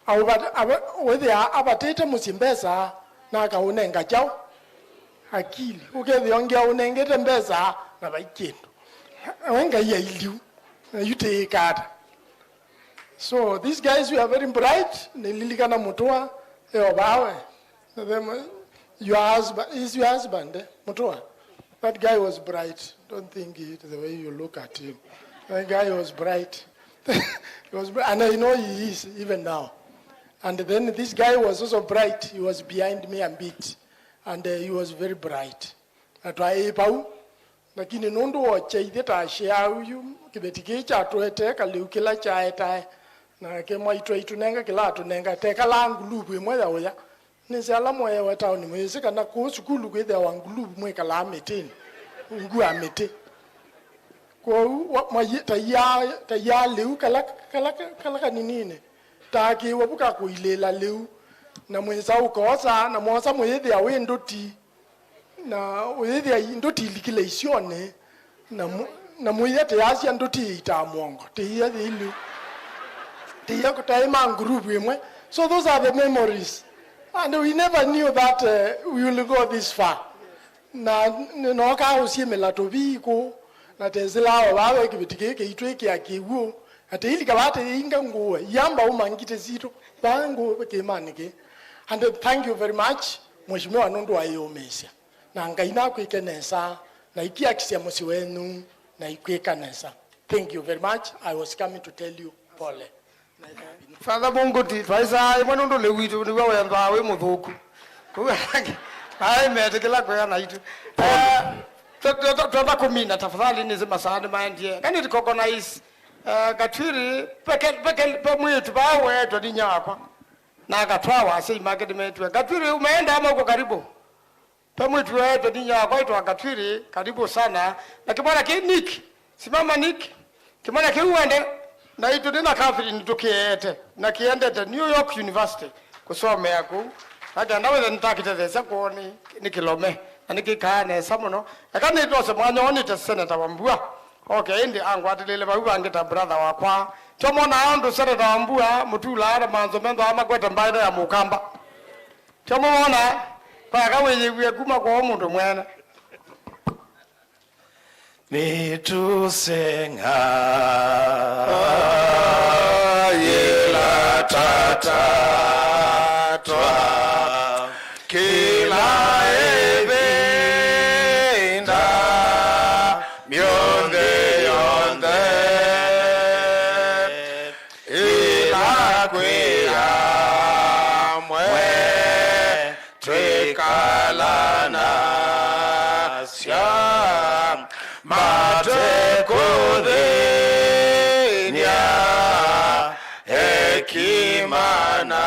Aũvat-, ava-, wĩthĩa avatĩte mũsyĩ mbesa, na akaũnenga kyaũ? Akili. Ũkethĩa ũngĩ aũnengete mbesa, na vai kĩndũ. We Ngai ailiu. Na yu tĩĩka ata? So these guys were very bright. Nĩlilikana mũtũa, e o vawe. Them, your husband, is your husband, eh? Mũtũa. That guy was bright. Don't think it the way you look at him. That guy was bright. He was bri-, and I know he is, even now. And then this guy was also bright. He was behind me a bit. And, uh, he was very bright. Na twaĩ vau. Lakini nũndũ wa ũkyaithya ta share ũyu, kĩveti kĩĩ kyatũetee kalĩu kĩla kyaetae, nake mwaitũ aitũnenga kĩla atũnenga, tekalaa nguluvu ĩmwe ya ũya. Nĩsĩ ala mweewe taoni mwĩsĩ kana kũu sukulu kwĩthĩawa nguluvu mwĩkalaa mĩtĩnĩ, ungu wa mĩtĩ. Kwoou wa-, mwai-, taiaa, taiaa lĩu kala, kala, kala kaninini, taakĩĩwa vu ka kũilĩĩla lĩu, na mwĩsa ũkoosa, na mwosa mũyĩthĩa wĩ ndũti. Na ũyĩthĩa i-, ndũti ilikile isyonĩ, na mu-, na mũiya tĩyasya ndũti iitaa mũongo, tĩiya yĩilu, tĩiya kũtaĩ ma nguruvu ĩmwe. So those are the memories. And we never knew that, uh, we will go this far. Na n-, nookaa ũsyĩmĩla tũvii kũu, na tesĩlaa o vaa we kĩveti kĩĩ kĩitwĩkĩa kĩw'ũ, na tĩilika vaa tĩinga ngũe, iamba uma ngitĩ sitũ, vaa ngũe kĩĩmanĩ kĩĩ. And thank you very much, Mheshimiwa, nũndũ wa ĩyũmĩĩsya. Na Ngai nakwĩke nesa, na ikiakisya mũsyĩ wenyu, na ikwĩka nesa. Thank you very much. I was coming to tell you pole. Father Mũngũti, twaisaa ĩmwe nũndũ lĩu witũ nĩw'o wendwaa wĩ mũthũku. Kũu angĩ, aĩ metĩkĩla kwĩa naitũ. Eh, twe-, twe-, twe-, twenda kũmina, tafadhali, nĩsĩ masaa nĩmaendie. Can you recognize, eh, Katwiri, peke, peke, pe mwĩĩtu vaa weetwe nĩ inya wakwa. Na akatwawa, asyai make nĩmetwe. Katwiri, umeenda ama uko karibu? Pe mwĩĩtu weetwe nĩ inya wakwa aitwa Katwiri, karibu sana. Na kĩmwana kĩ Nick, simama Nick. Kĩmwana kĩu wende, na itũ nĩ na Catherine tũkĩeete, na kĩendete New York University kũsomea kũu. Na kenda wĩthe nĩtakĩtetheesya kwoo nĩ, nĩ kĩlome, na nĩkĩkaa nesa mũno. Eka nĩtwose mwanya ũũ nĩte Senator Wambua. Okay, ĩndĩ angwatĩlĩle vau vangĩ ta brother wakwa. Tyo mona ũndũ Senator Wambua, Mũtula, na Manzo methwa makwete mbaĩno ya Mũkamba. Tyo mũwona, kwaka wĩyĩw'e kuma kwa o mũndũ mwene. Nĩtũseng'a yĩla tata twa kĩla ĩvinda, mĩonde yonthe ĩla kwĩa. Ĩkala nasya, mate kũthĩny'a hekima na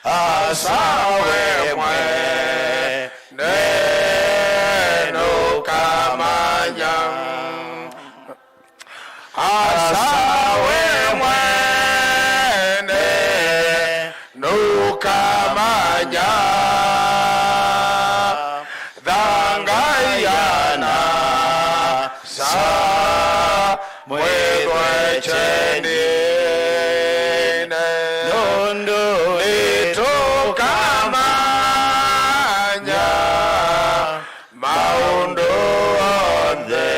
asa we mwene nũkamanya. Asa we mwene nũkamanya. Thangai ana sa mwĩthwekyeni, nũndũ nĩtũkamanya maũndũ onthe.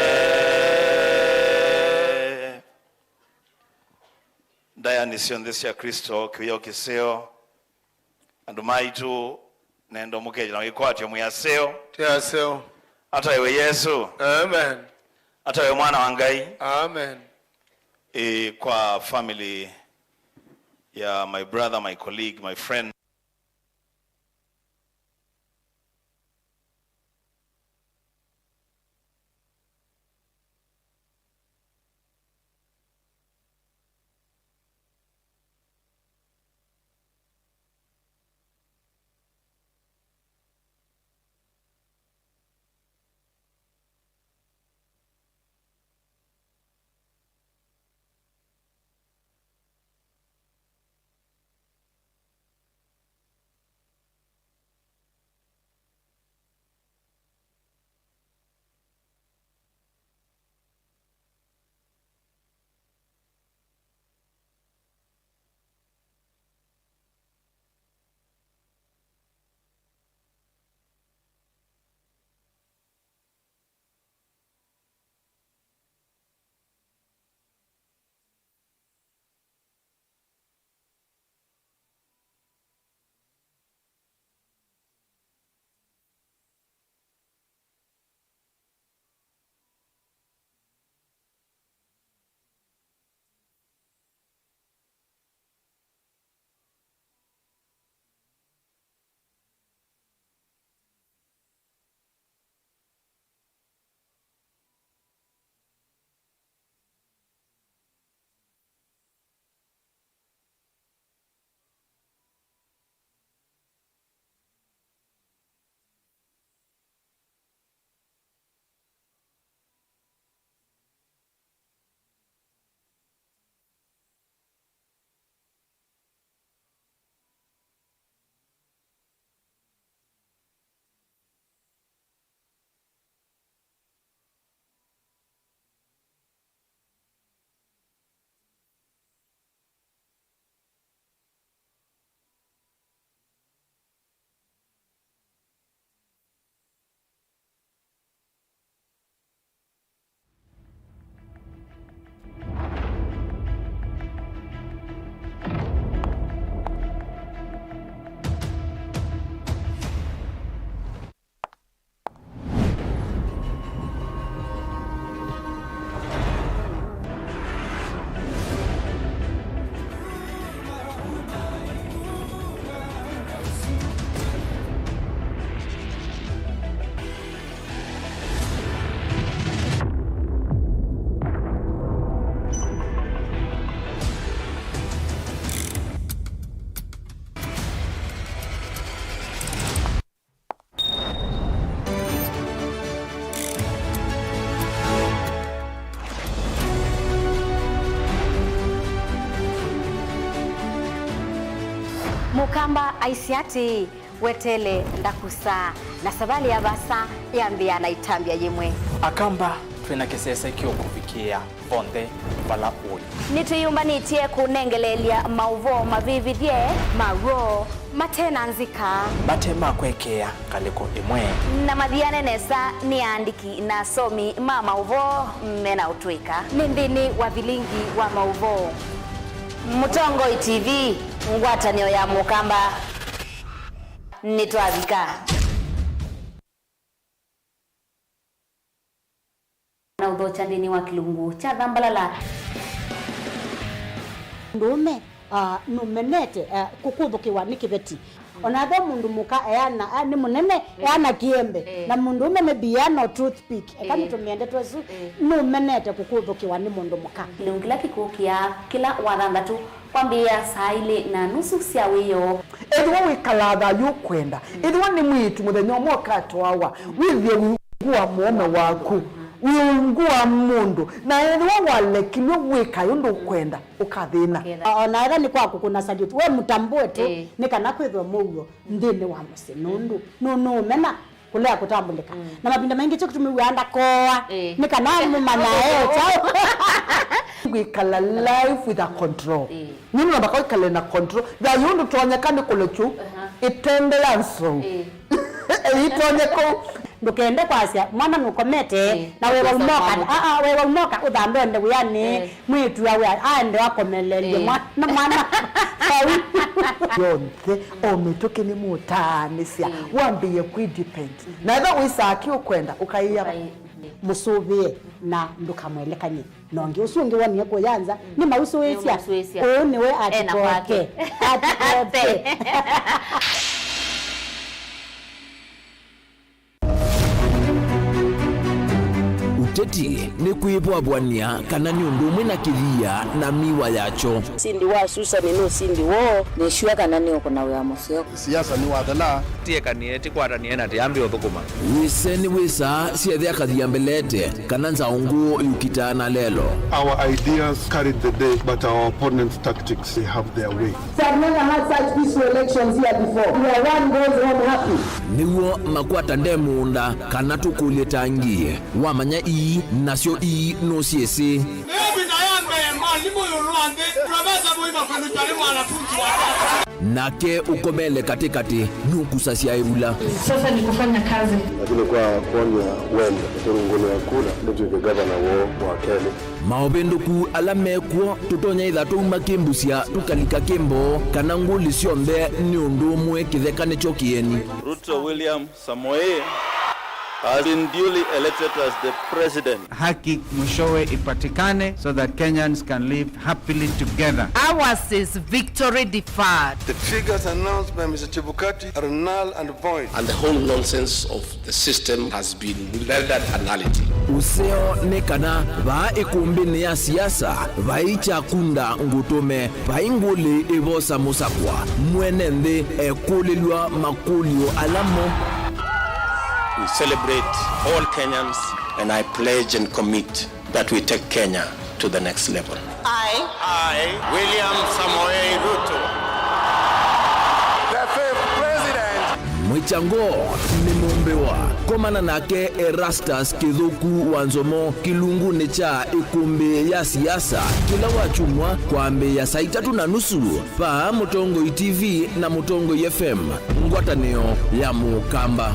Ndaĩanĩ syonthe sya Kristo, kĩw'ũ kĩseo, andũ maitũ, nenda mũkethĩwa na wĩkwatyo mwĩ aseo. Twĩ aseo. Ataĩwe Yesũ. Amen. Ataĩwe Mwana wa Ngai. Amen. Ĩ, kwa family ya my brother, my colleague, my friend. Mũkamba aisye atĩĩ, "Weteele ndakusa," na savalĩ ya vaasa yambĩĩa na ĩtambya yĩmwe. Akamba, twĩ na kĩsese kĩũkũvikĩĩa vonthe vala ũĩ. Nĩtwĩyũmbanĩtye kũnengeleelya maũvoo mavĩvĩthye ma w'o mate na nzika, mate ma kwekeea ngalĩko ĩmwe, na mathiane nesa nĩ aandĩki na asomi ma maũvoo me na ũtũĩka. Nĩ nthĩnĩ wa vilingi wa maũvoo. Mũtongoi T V, ngwatanĩo ya Mũkamba, nĩtwavika. Na ũthokya nthĩnĩ wa kĩlungu kya Thambalala. Mũndũũme Ah, nũmenete, eh, kũkũthũkĩwa nĩ kĩveti. Ona ethĩwa mũndũ mũka eana, ah, nĩ mũnene, eh, eana kĩembe. Eh. Na mũndũ ũme maybe eana o toothpick. Eka, eh, nĩtũmĩe ndeto ĩsu, eh, nũmenete kũkũthũkĩwa nĩ mũndũ mũka. Kĩlungu kĩla kĩkũkĩa kĩla wathanthatũ kwambĩĩa saa ilĩ na nusu sya wĩoo. Ethĩwa wĩkalaa thayũ ũkwenda, ethĩwa nĩ mwĩĩtu mũthenya ũmwe ũkatwawa, wĩthĩe wĩungu wa mũũme waku, wĩungu wa mũndũ, na ethĩwa walekilw'e wĩkae ũndũ ũkwenda, ũkathĩna. O na ethĩwa nĩ kwa kũkũna salute, we mũtambũe tu, ĩĩ, nĩ kana kwĩthwe mũuo nthĩnĩ wa mũsyĩ, nũndũ nũ-, nũũmena kũlea kũtambũlĩka. Mm. Na mavinda maingĩ kyo kĩtumi wĩaa ndakooa, ĩĩ, nĩ kana mũmanyae kyaũ. Wĩkala life with a control. Ĩĩ. Nĩ namba kwĩkale na control. Thayũ ndũtonyeka nĩ kũlekyu, aha, ĩtende ya nsou. Ĩĩ. Ĩitonye kũu. Ndũkende kwasya mwana nũkomete, ĩĩ, na wewa ũnoka, aa, wewa ũnoka ũthambe ende wĩanĩ, ĩĩ, mwĩĩtu awe aende akomelelye, ĩĩ, mwana, mwana vau. Yonthe, o mĩtũkĩ nĩ mũtaanĩsya, ĩĩ, wambĩĩe kwĩ depend. Na ethĩwa wĩsaa kĩ ũkwenda, ũkaĩa. Ũkaĩ-, ĩĩ, mũsũvĩe na ndũkamwelekany'e na ũngĩ. Ũsu ũngĩ wonie kũya nza, nĩmausũĩsya. Nĩmausũĩsya. Ũũ nĩwe ena kwake. Atikoke. Atikoke. Ũteti nĩ kwĩvwavw'ania kana nĩ ũndũ ũmwe na kĩthia na miwa yakyo. Sindi wa Susani nũsindi woo, nĩsua kana nĩũkũna wĩa mũseo. Siasa nĩwathela. Tiekanie, tikwatanĩe na tiambie ũthũkũma. Wĩse nĩwĩsaa syethĩa kathia mbelete, kana nzaũ ngũũ yũkitaa na lelo. Our ideas carried the day, but our opponents' tactics, they have their way. I've never had such peaceful elections here before, where one goes home happy. Nĩw'o makwata nde mũũnda, kana tũkũlye tangi. Wamanya ii, nasyo ii nũsyĩsĩ. Ĩvinda ya mbee, mwalimũ ĩũlũ wa nthĩ, Profesa Mũima Kĩlungu arĩ mwanafunzi wa tata. Nake ũkomele katĩkatĩ nũkusasya ĩvula. Sasa ni kufanya kazi. Lakini kwa kuonia wendo, kũrũngũlĩa kura, ndũtw'ĩke gavana woo wa kelĩ. Maũvĩndũku ala mekw'o, tũtonya ĩtha twauma kĩmbusya tũkalika kĩmboo, kana ngũlĩ syonthe nĩ ũndũ ũmwe kĩtheka nĩkyo kĩeni. Ruto William Samoei has been duly elected as the president. Haki mwishowe ipatikane so that Kenyans can live happily together. Ours is victory deferred. The figures announced by Mister Chebukati are null and void. And the whole nonsense of the system has been rendered a nullity. Ũseo nĩ kana vaa ĩkũmbĩnĩ ya siasa vai kyakunda ngũtũme. Vai ngũlĩ ĩvosa mũsakwa, mwene nthĩ ekũlĩlw'a makũlyo ala mo. We celebrate all Kenyans and I pledge and commit that we take Kenya to the next level. I, I, William Samoei Ruto, the fifth president. Mwĩkyango nĩ mũmbĩwa. Komana nake Erastus Kĩthũku wa Nzomo kĩlungunĩ kya ĩkũmbĩ ya siasa kĩla wakyumwa kwambĩĩa saa itatũ na nusu. Vaa Mũtongoi T V na Mũtongoi F M, ngwatanĩo ya Mũkamba.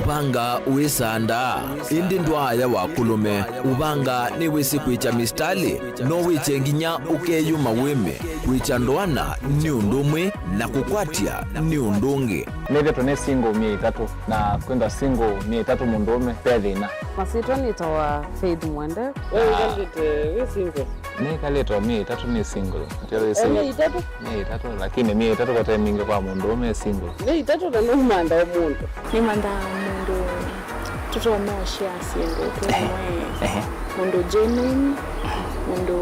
Ũvanga wĩsandaa, ĩndĩ ndwaaya wa kũlũme. Ũvanga nĩwĩsĩ kwĩkya mistalĩ, no wĩkye nginya ũkeyũma wĩme. Kwĩkya ndoana nĩ ũndũ ũmwe, na kũkwatya nĩ ũndũ ũngĩ. Nĩthĩtwe nĩ single myei ĩtatũ, na kwĩthwa single myei ĩtatũ mũndũũme ve thĩna. Masyĩtwa nĩtawa Faith Mwende. We wĩkalĩte wĩ single? Nĩkalĩte o myei ĩtatũ nĩ single. Ati wĩsĩ. O myei ĩtatũ? Myei ĩtatũ, lakini myei ĩtatũ kote mingĩ kwa mũndũũme e single. Myei ĩtatũ na nũmandaa mũndũ. Nĩmandaa mũndũ tũtonya ũshare syĩndũ twĩ. Ehe. Mũndũ genuine, mũndũ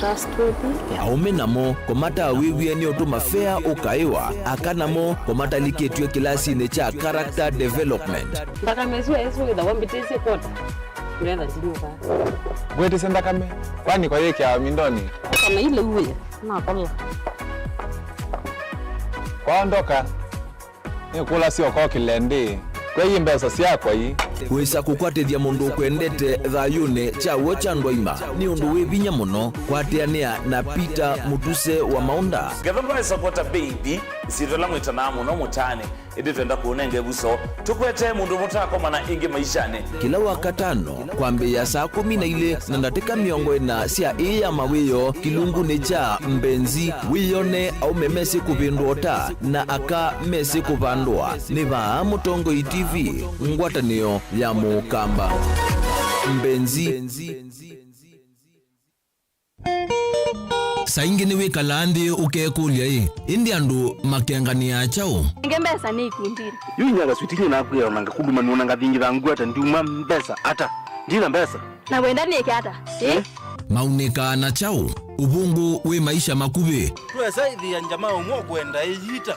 trustworthy. Aũme namo, kũmatawĩw'e nĩ ũtũma fea ũkaĩwa, aka namo, kũmatalikĩtw'e kĩlasinĩ kya character development. Nthakame ĩsu ĩsu ĩthawa mbĩtĩsye kota. Ndwetha ndinyuka. Ngwĩtĩsya nthakame, kwani kwa yĩkĩawa mindoni? Kana ile uwe, nakola. Kwaondoka. Nĩkũlasya ũkokĩle ndĩ, kwei mbesa syakwa ii. Wĩsa kũkwatĩthya mũndũ ũkwendete thayũnĩ kya w'o kya ndwaima nĩ ũndũ wĩ vinya mũno. Kwatĩanĩa na Peter Mũtuse wa Maũnda. Ngetha ndwaĩsa kwota mbei ithi, isyĩtwa ĩla mwĩtanaa mũno mũtaanĩ, ĩndĩ twenda kũũnenga ĩvuso. Tũkwetee mũndũ mũtakomana ĩngĩ maishanĩ. Kĩla Wakatano, kwambĩĩa saa kũmi na ilĩ na ndatĩka mĩongo ĩna sya ĩĩ ya mawĩoo, kĩlungunĩ kya Mbenzi, wĩyone aũme mesĩ kũvĩndũa ũta na aka mesĩ kũvandũa. Nĩ vaa Mũtongoi T V, ngwatanĩo ya Mũkamba. Mbenzi. Saa ingĩ nĩwĩkalaa nthĩ ũkekũlya-ĩ, ĩndĩ andũ makenganĩaa kyaũ? Nenge mbesa nĩ ikundinĩ. Yu inya kaswiti nye nakwĩa ona ngakuluma nĩ ona ngathingitha ngwata ndiuma mbesa ata? Ndina mbesa. Na wenda nĩke ata? Ĩ? Eh? Maunĩkaa na kyaũ? Ũvũngũ wĩ maisha makuvĩ. Twesa ĩthĩa njama ũmwe ũkwenda ĩyita.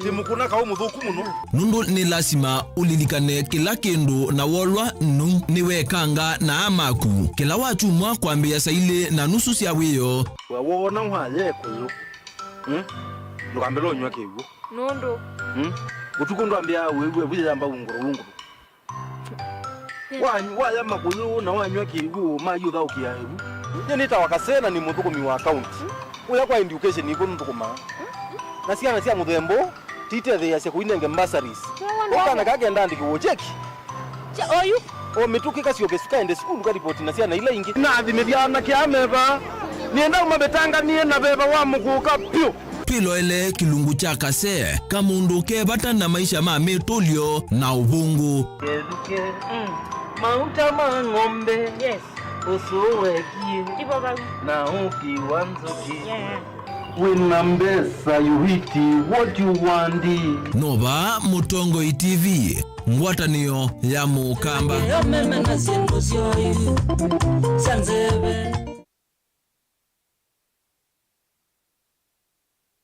Ti mũkũna kaũ mũthũku mũno. Nũndũ nĩ lasima ũlilikane kĩla kĩndũ na wolwa nũu nĩwekanga na aa maku. Kĩla wakyumwa kwambĩĩa saa ilĩ na nusu sya wĩoo. We woona waya ĩkũyũ, hmm? Ndũkambĩle ũnyw'a kĩw'ũ. Nũndũ? Hmm? Ũtukũ ndwambĩaa wĩw'e ĩvu yĩyamba ungũrũ ungũrũ. Wa-, waya makũyũ na wanyw'a kĩw'ũ, mayũthaũkĩa ĩvu. Nyie nĩtawa Kasee na nĩ mũthũkũmi wa kaunti. Ũya kwa education ĩkũ nthũkũmaa. Na syana sya mũthemba ũũ titetheeasya kũinenge bursaries. Ũkana kaa kenda andĩkĩw'e cheki. Oyu. O mĩtũkĩ kasyoke sukaende sukulu karipoti na syana ila ingĩ. Nathimĩthya anake aa me vaa. Nĩenda ũmavĩtanganĩe na veva wa mũkũka pyũ. Twĩloele kĩlungu kya Kasee, kamũndũ ke vata na maisha ma mĩtũlyo na ũvũngũ. Kethukĩ, mm, mauta ma ng'ombe, yes, ũsũũ wekie, ivo vau, na ũki wa nzũkĩ. Yeah. Wĩna mbesa, you eat what you want. No vaa Mũtongoi T V, ngwatanĩo ya Mũkamba. Ngeomeme na syĩndũ syoyu sya nzeve.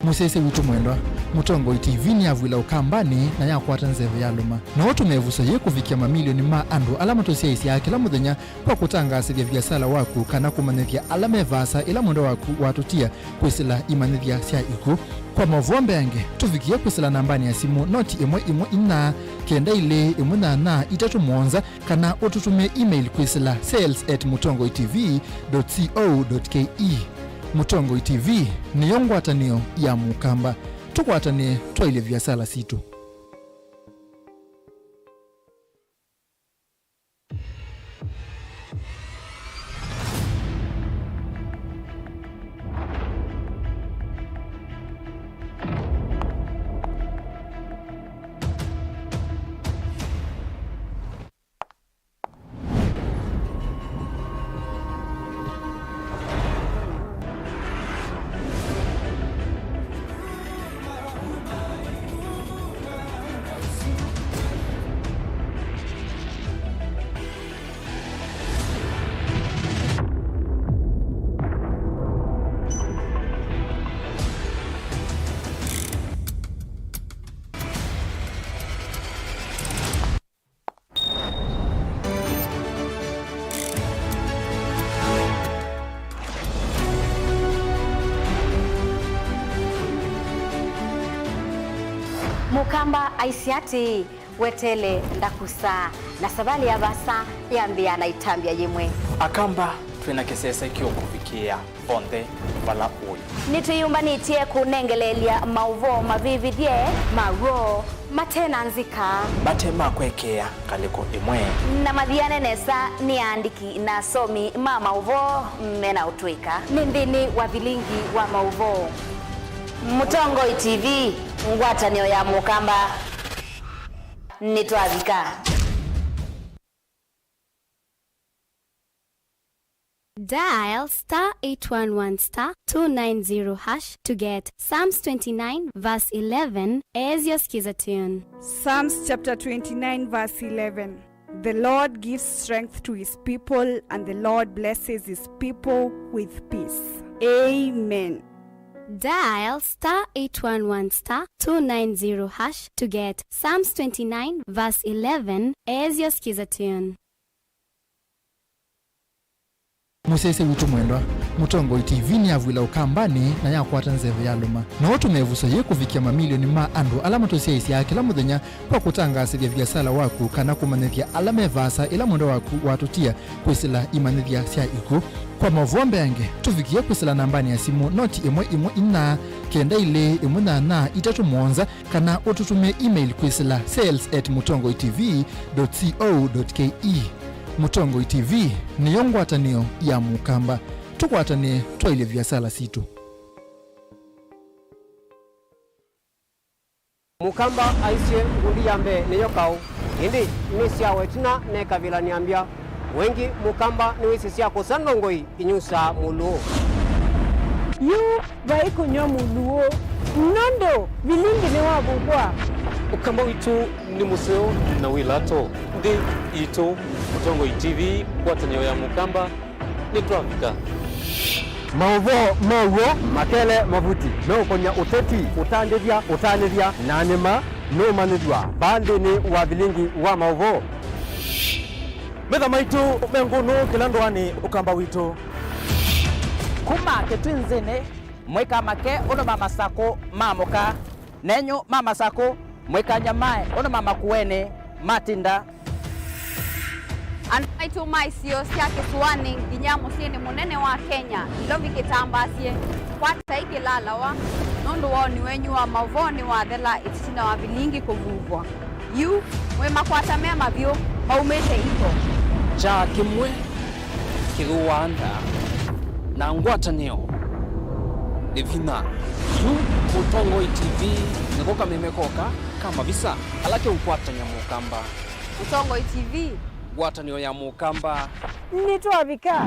Mũsyaĩĩsya witũ mwendwa, Mũtongoi T V nĩyavw'ĩla Ũkambanĩ na yakwata nzeve ya lũma. No ũtũme ĩvuso yĩĩ kũvikĩa mamilioni ma andũ ala matũsyaĩĩsyaa kĩla mũthenya kwa kũtangaasĩthya viasala waku kana kũmanyĩthya ala me vaasa ĩla mwendwa waku watũtia kwĩsĩla imanyĩthya sya ikw'ũ. Kwa maũvoo mbeange, tũvikĩe kwĩsĩla nambanĩ ya simũ noti ĩmwe ĩmwe inya, kenda ilĩ ĩmwe nyanya itatũ mũonza, kana ũtũtũmĩe email kwĩsĩla sales at mũtongoi T V dot co dot K E. Mũtongoi T V nĩyo ngwatanĩo ya Mũkamba. Tũkwatanĩe twaĩlye viasala sitũ. Mũkamba aisye atĩĩ, "Weteele ndakusaa," na savalĩ ya vaasa yambĩĩa na ĩtambya yĩmwe. Akamba twĩ na kĩsese kĩũkũvikĩĩa onthe vala ũĩ. Nĩtwĩyũmbanĩtye kũnengeleelya maũvoo mavĩvĩthye, ma w'o, mate na nzika, mate ma kwekeea ngalĩko ĩmwe, na mathiane nesa nĩ aandĩki na asomi ma maũvoo me na ũtũĩka. Nĩ nthĩnĩ wa vilingi wa maũvoo. Mũtongoi T V, ngwatanĩo ya Mũkamba. Nĩtwavika. Dial star eight one one star two nine zero hash to get Psalms twenty-nine verse eleven as your skiza tune. Psalms chapter twenty-nine verse eleven. The Lord gives strength to his people, and the Lord blesses his people with peace. Amen. Dial star eight one one star two nine zero hash to get Psalms twenty-nine verse eleven as your skiza tune. Mũsyaĩĩsya witũ mwendwa, Mũtongoi T V nĩyavw'ĩla Ũkambanĩ na yakwata nzeve ya lũma. No ũtũme ĩvuso yĩĩ kũvikĩa mamilioni ma andũ ala matũsyaĩĩsyaa kĩla mũthenya kwa kũtangaasĩthya viasala waku kana kũmanyĩthya ala me vaasa ĩla mwendwa waku watũtia kwĩsĩla imanyĩthya sya ikw'ũ. Kwa maũvoo mbeange, tũvikĩe kwĩsĩla nambanĩ ya simũ noti ĩmwe ĩmwe inya, kenda ilĩ ĩmwe nyanya itatũ mũonza, kana ũtũtũmĩe email kwĩsĩla sales at mũtongoi T V dot co dot K E. Mũtongoi T V nĩyo ngwatanĩo ya Mũkamba. Tũkwatanĩe twaĩlye viasala sitũ. Mũkamba aisye, "Ngundi ya mbee nĩyo kaũ, ĩndĩ nĩsyawa ĩtina nekavĩla nĩambya." Wengĩ mũkamba nĩwĩsĩ sya kũsa ndongoi inyusaa mũlũũ. Yu vai kũnyw'a mũlũũ, nũndũ vilingi nĩwavuvwa. Ũkamba witũ nĩ mũseo na wĩ lato. Nthĩ yitũ. Mũtongoi T V, ngwatanĩo ya mũkamba, nĩtwavika. Maũvoo ma w'o, makele mavuti, meũkony'a ũteti, ũtandĩthya, ũtanĩthya, na nĩma nũũmanyĩthw'a vaa nthĩnĩ wa vilingi wa maũvoo. Metha maitũ me ngũnũ kĩla ndũanĩ, ũkamba witũ. Kuma kĩtwinzĩnĩ, mũikamake ũndũ ma masakũ ma mũka, nenyu ma masakũ, mũikanyamae ũndũ ma makuenĩ matinda. Andũ maitũ ma isio sya kĩsũanĩ nginya mũsyĩnĩ mũnene wa Kenya, Nairobi kĩtambaasye, kwatai kĩlalawa, nũndũ woni wenyu wa maũvoo nĩwathela ĩtina wa vilingi kũvuvwa. Yu, mwĩ makwata me mavyũ, maumĩte iko. Kyaa kĩmwe kĩthũaa ndaa, na ngwatanĩo nĩ vinya. Yu, Mũtongoi T V nĩko kameme koka ka mavisa ala keũkwatany'a mũkamba. Mũtongoi T V. Ngwatanĩo ya mũkamba. Nĩtwavika.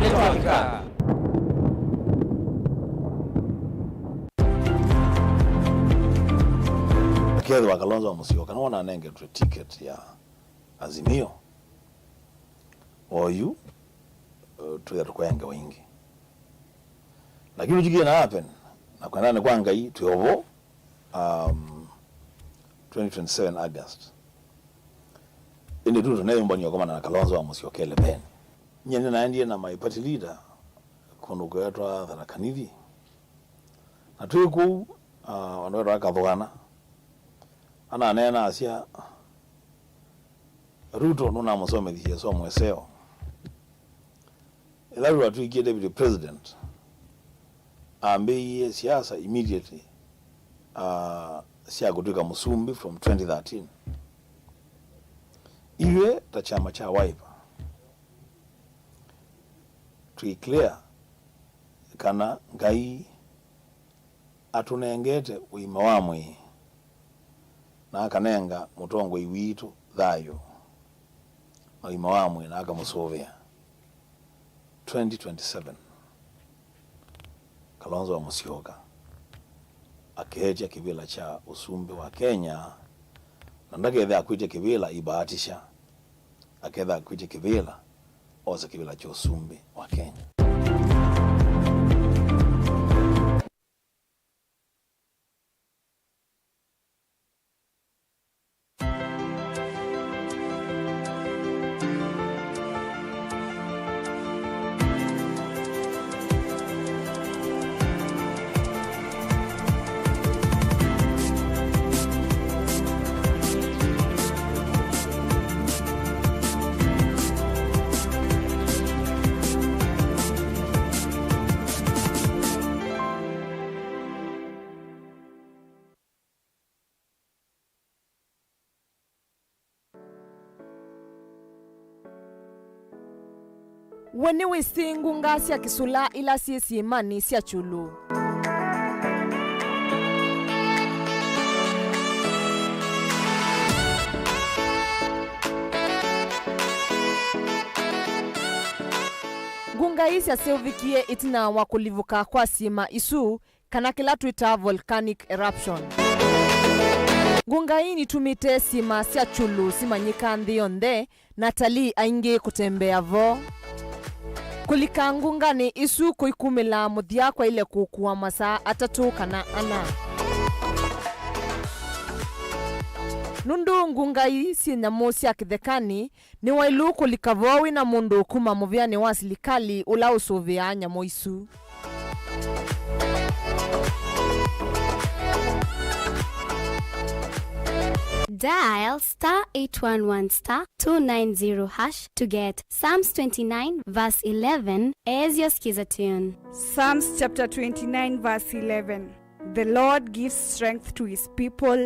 Nĩtwavika. Kethĩwa Kalonzo wa Musyoka nĩwe wananengetwe ticket ya Azimio, oyu, uh, twĩtha tũkwenge waingĩ. Lakini ũjikĩe na happen, na kwendanĩ kwa Ngai, twĩ ovo, um, twenty twenty-seven August. Ĩndĩ tu tũneyũmbany'a kũkomana na Kalonzo wa Musyoka eleven. Nyie nĩnaendie na my party leader kũndũ kũetwa Tharaka Nithi. Na twĩ kũu, ah, vandũ vetwa Kathũana, ananeena asya, Ruto nũnamũsomethisye ĩsomo ĩseo. Ĩla Ruto atw'ĩkie deputy president, ambĩĩie siasa immediately, ah, sya kũtw'ĩka mũsumbĩ from twenty thirteen. Ithyĩ ta kyama kya Wiper, twĩ clear kana Ngai atũnengete ũima wa mwĩĩ, na akanenga mũtongoi witũ thayũ na ũima wa mwĩĩ, na akamũsũvĩa. Twenty twenty-seven, Kalonzo wa Musyoka akeetya kĩvĩla kya ũsumbĩ wa Kenya, na ndakethe akwĩtya kĩvĩla ibahatisha, aketha akwĩtya kĩvĩla, ose kĩvĩla kya ũsumbĩ wa Kenya. We nĩwĩsĩ ngunga sya kĩsũla ila syĩ syĩmanĩ sya kyũlũ? Ngunga ii syaseũvĩkie ĩtina wa kũlivũka kwa syĩma isu, kana kĩla twĩtaa volcanic eruption. Ngunga ii nitumĩte syĩma sya kyũlũ simanyĩka nthĩ yonthe, na atalii aingĩ kũtembea vo. Kũlika ngunganĩ isu kũikumĩla mũthya kwaĩle kũkua masaa atatũ kana ana. Nũndũ ngunga ii syĩ nyamũ sya kĩthekanĩ, nĩwaĩlu kũlika vo wĩ na mũndũ kuma mũvĩanĩ wa silikalĩ ũla ũsũvĩaa nyamũ isu. Dial star eight one one star two nine zero hash to get Psalms twenty-nine verse eleven as your skiza tune. Psalms chapter twenty-nine verse eleven. The Lord gives strength to his people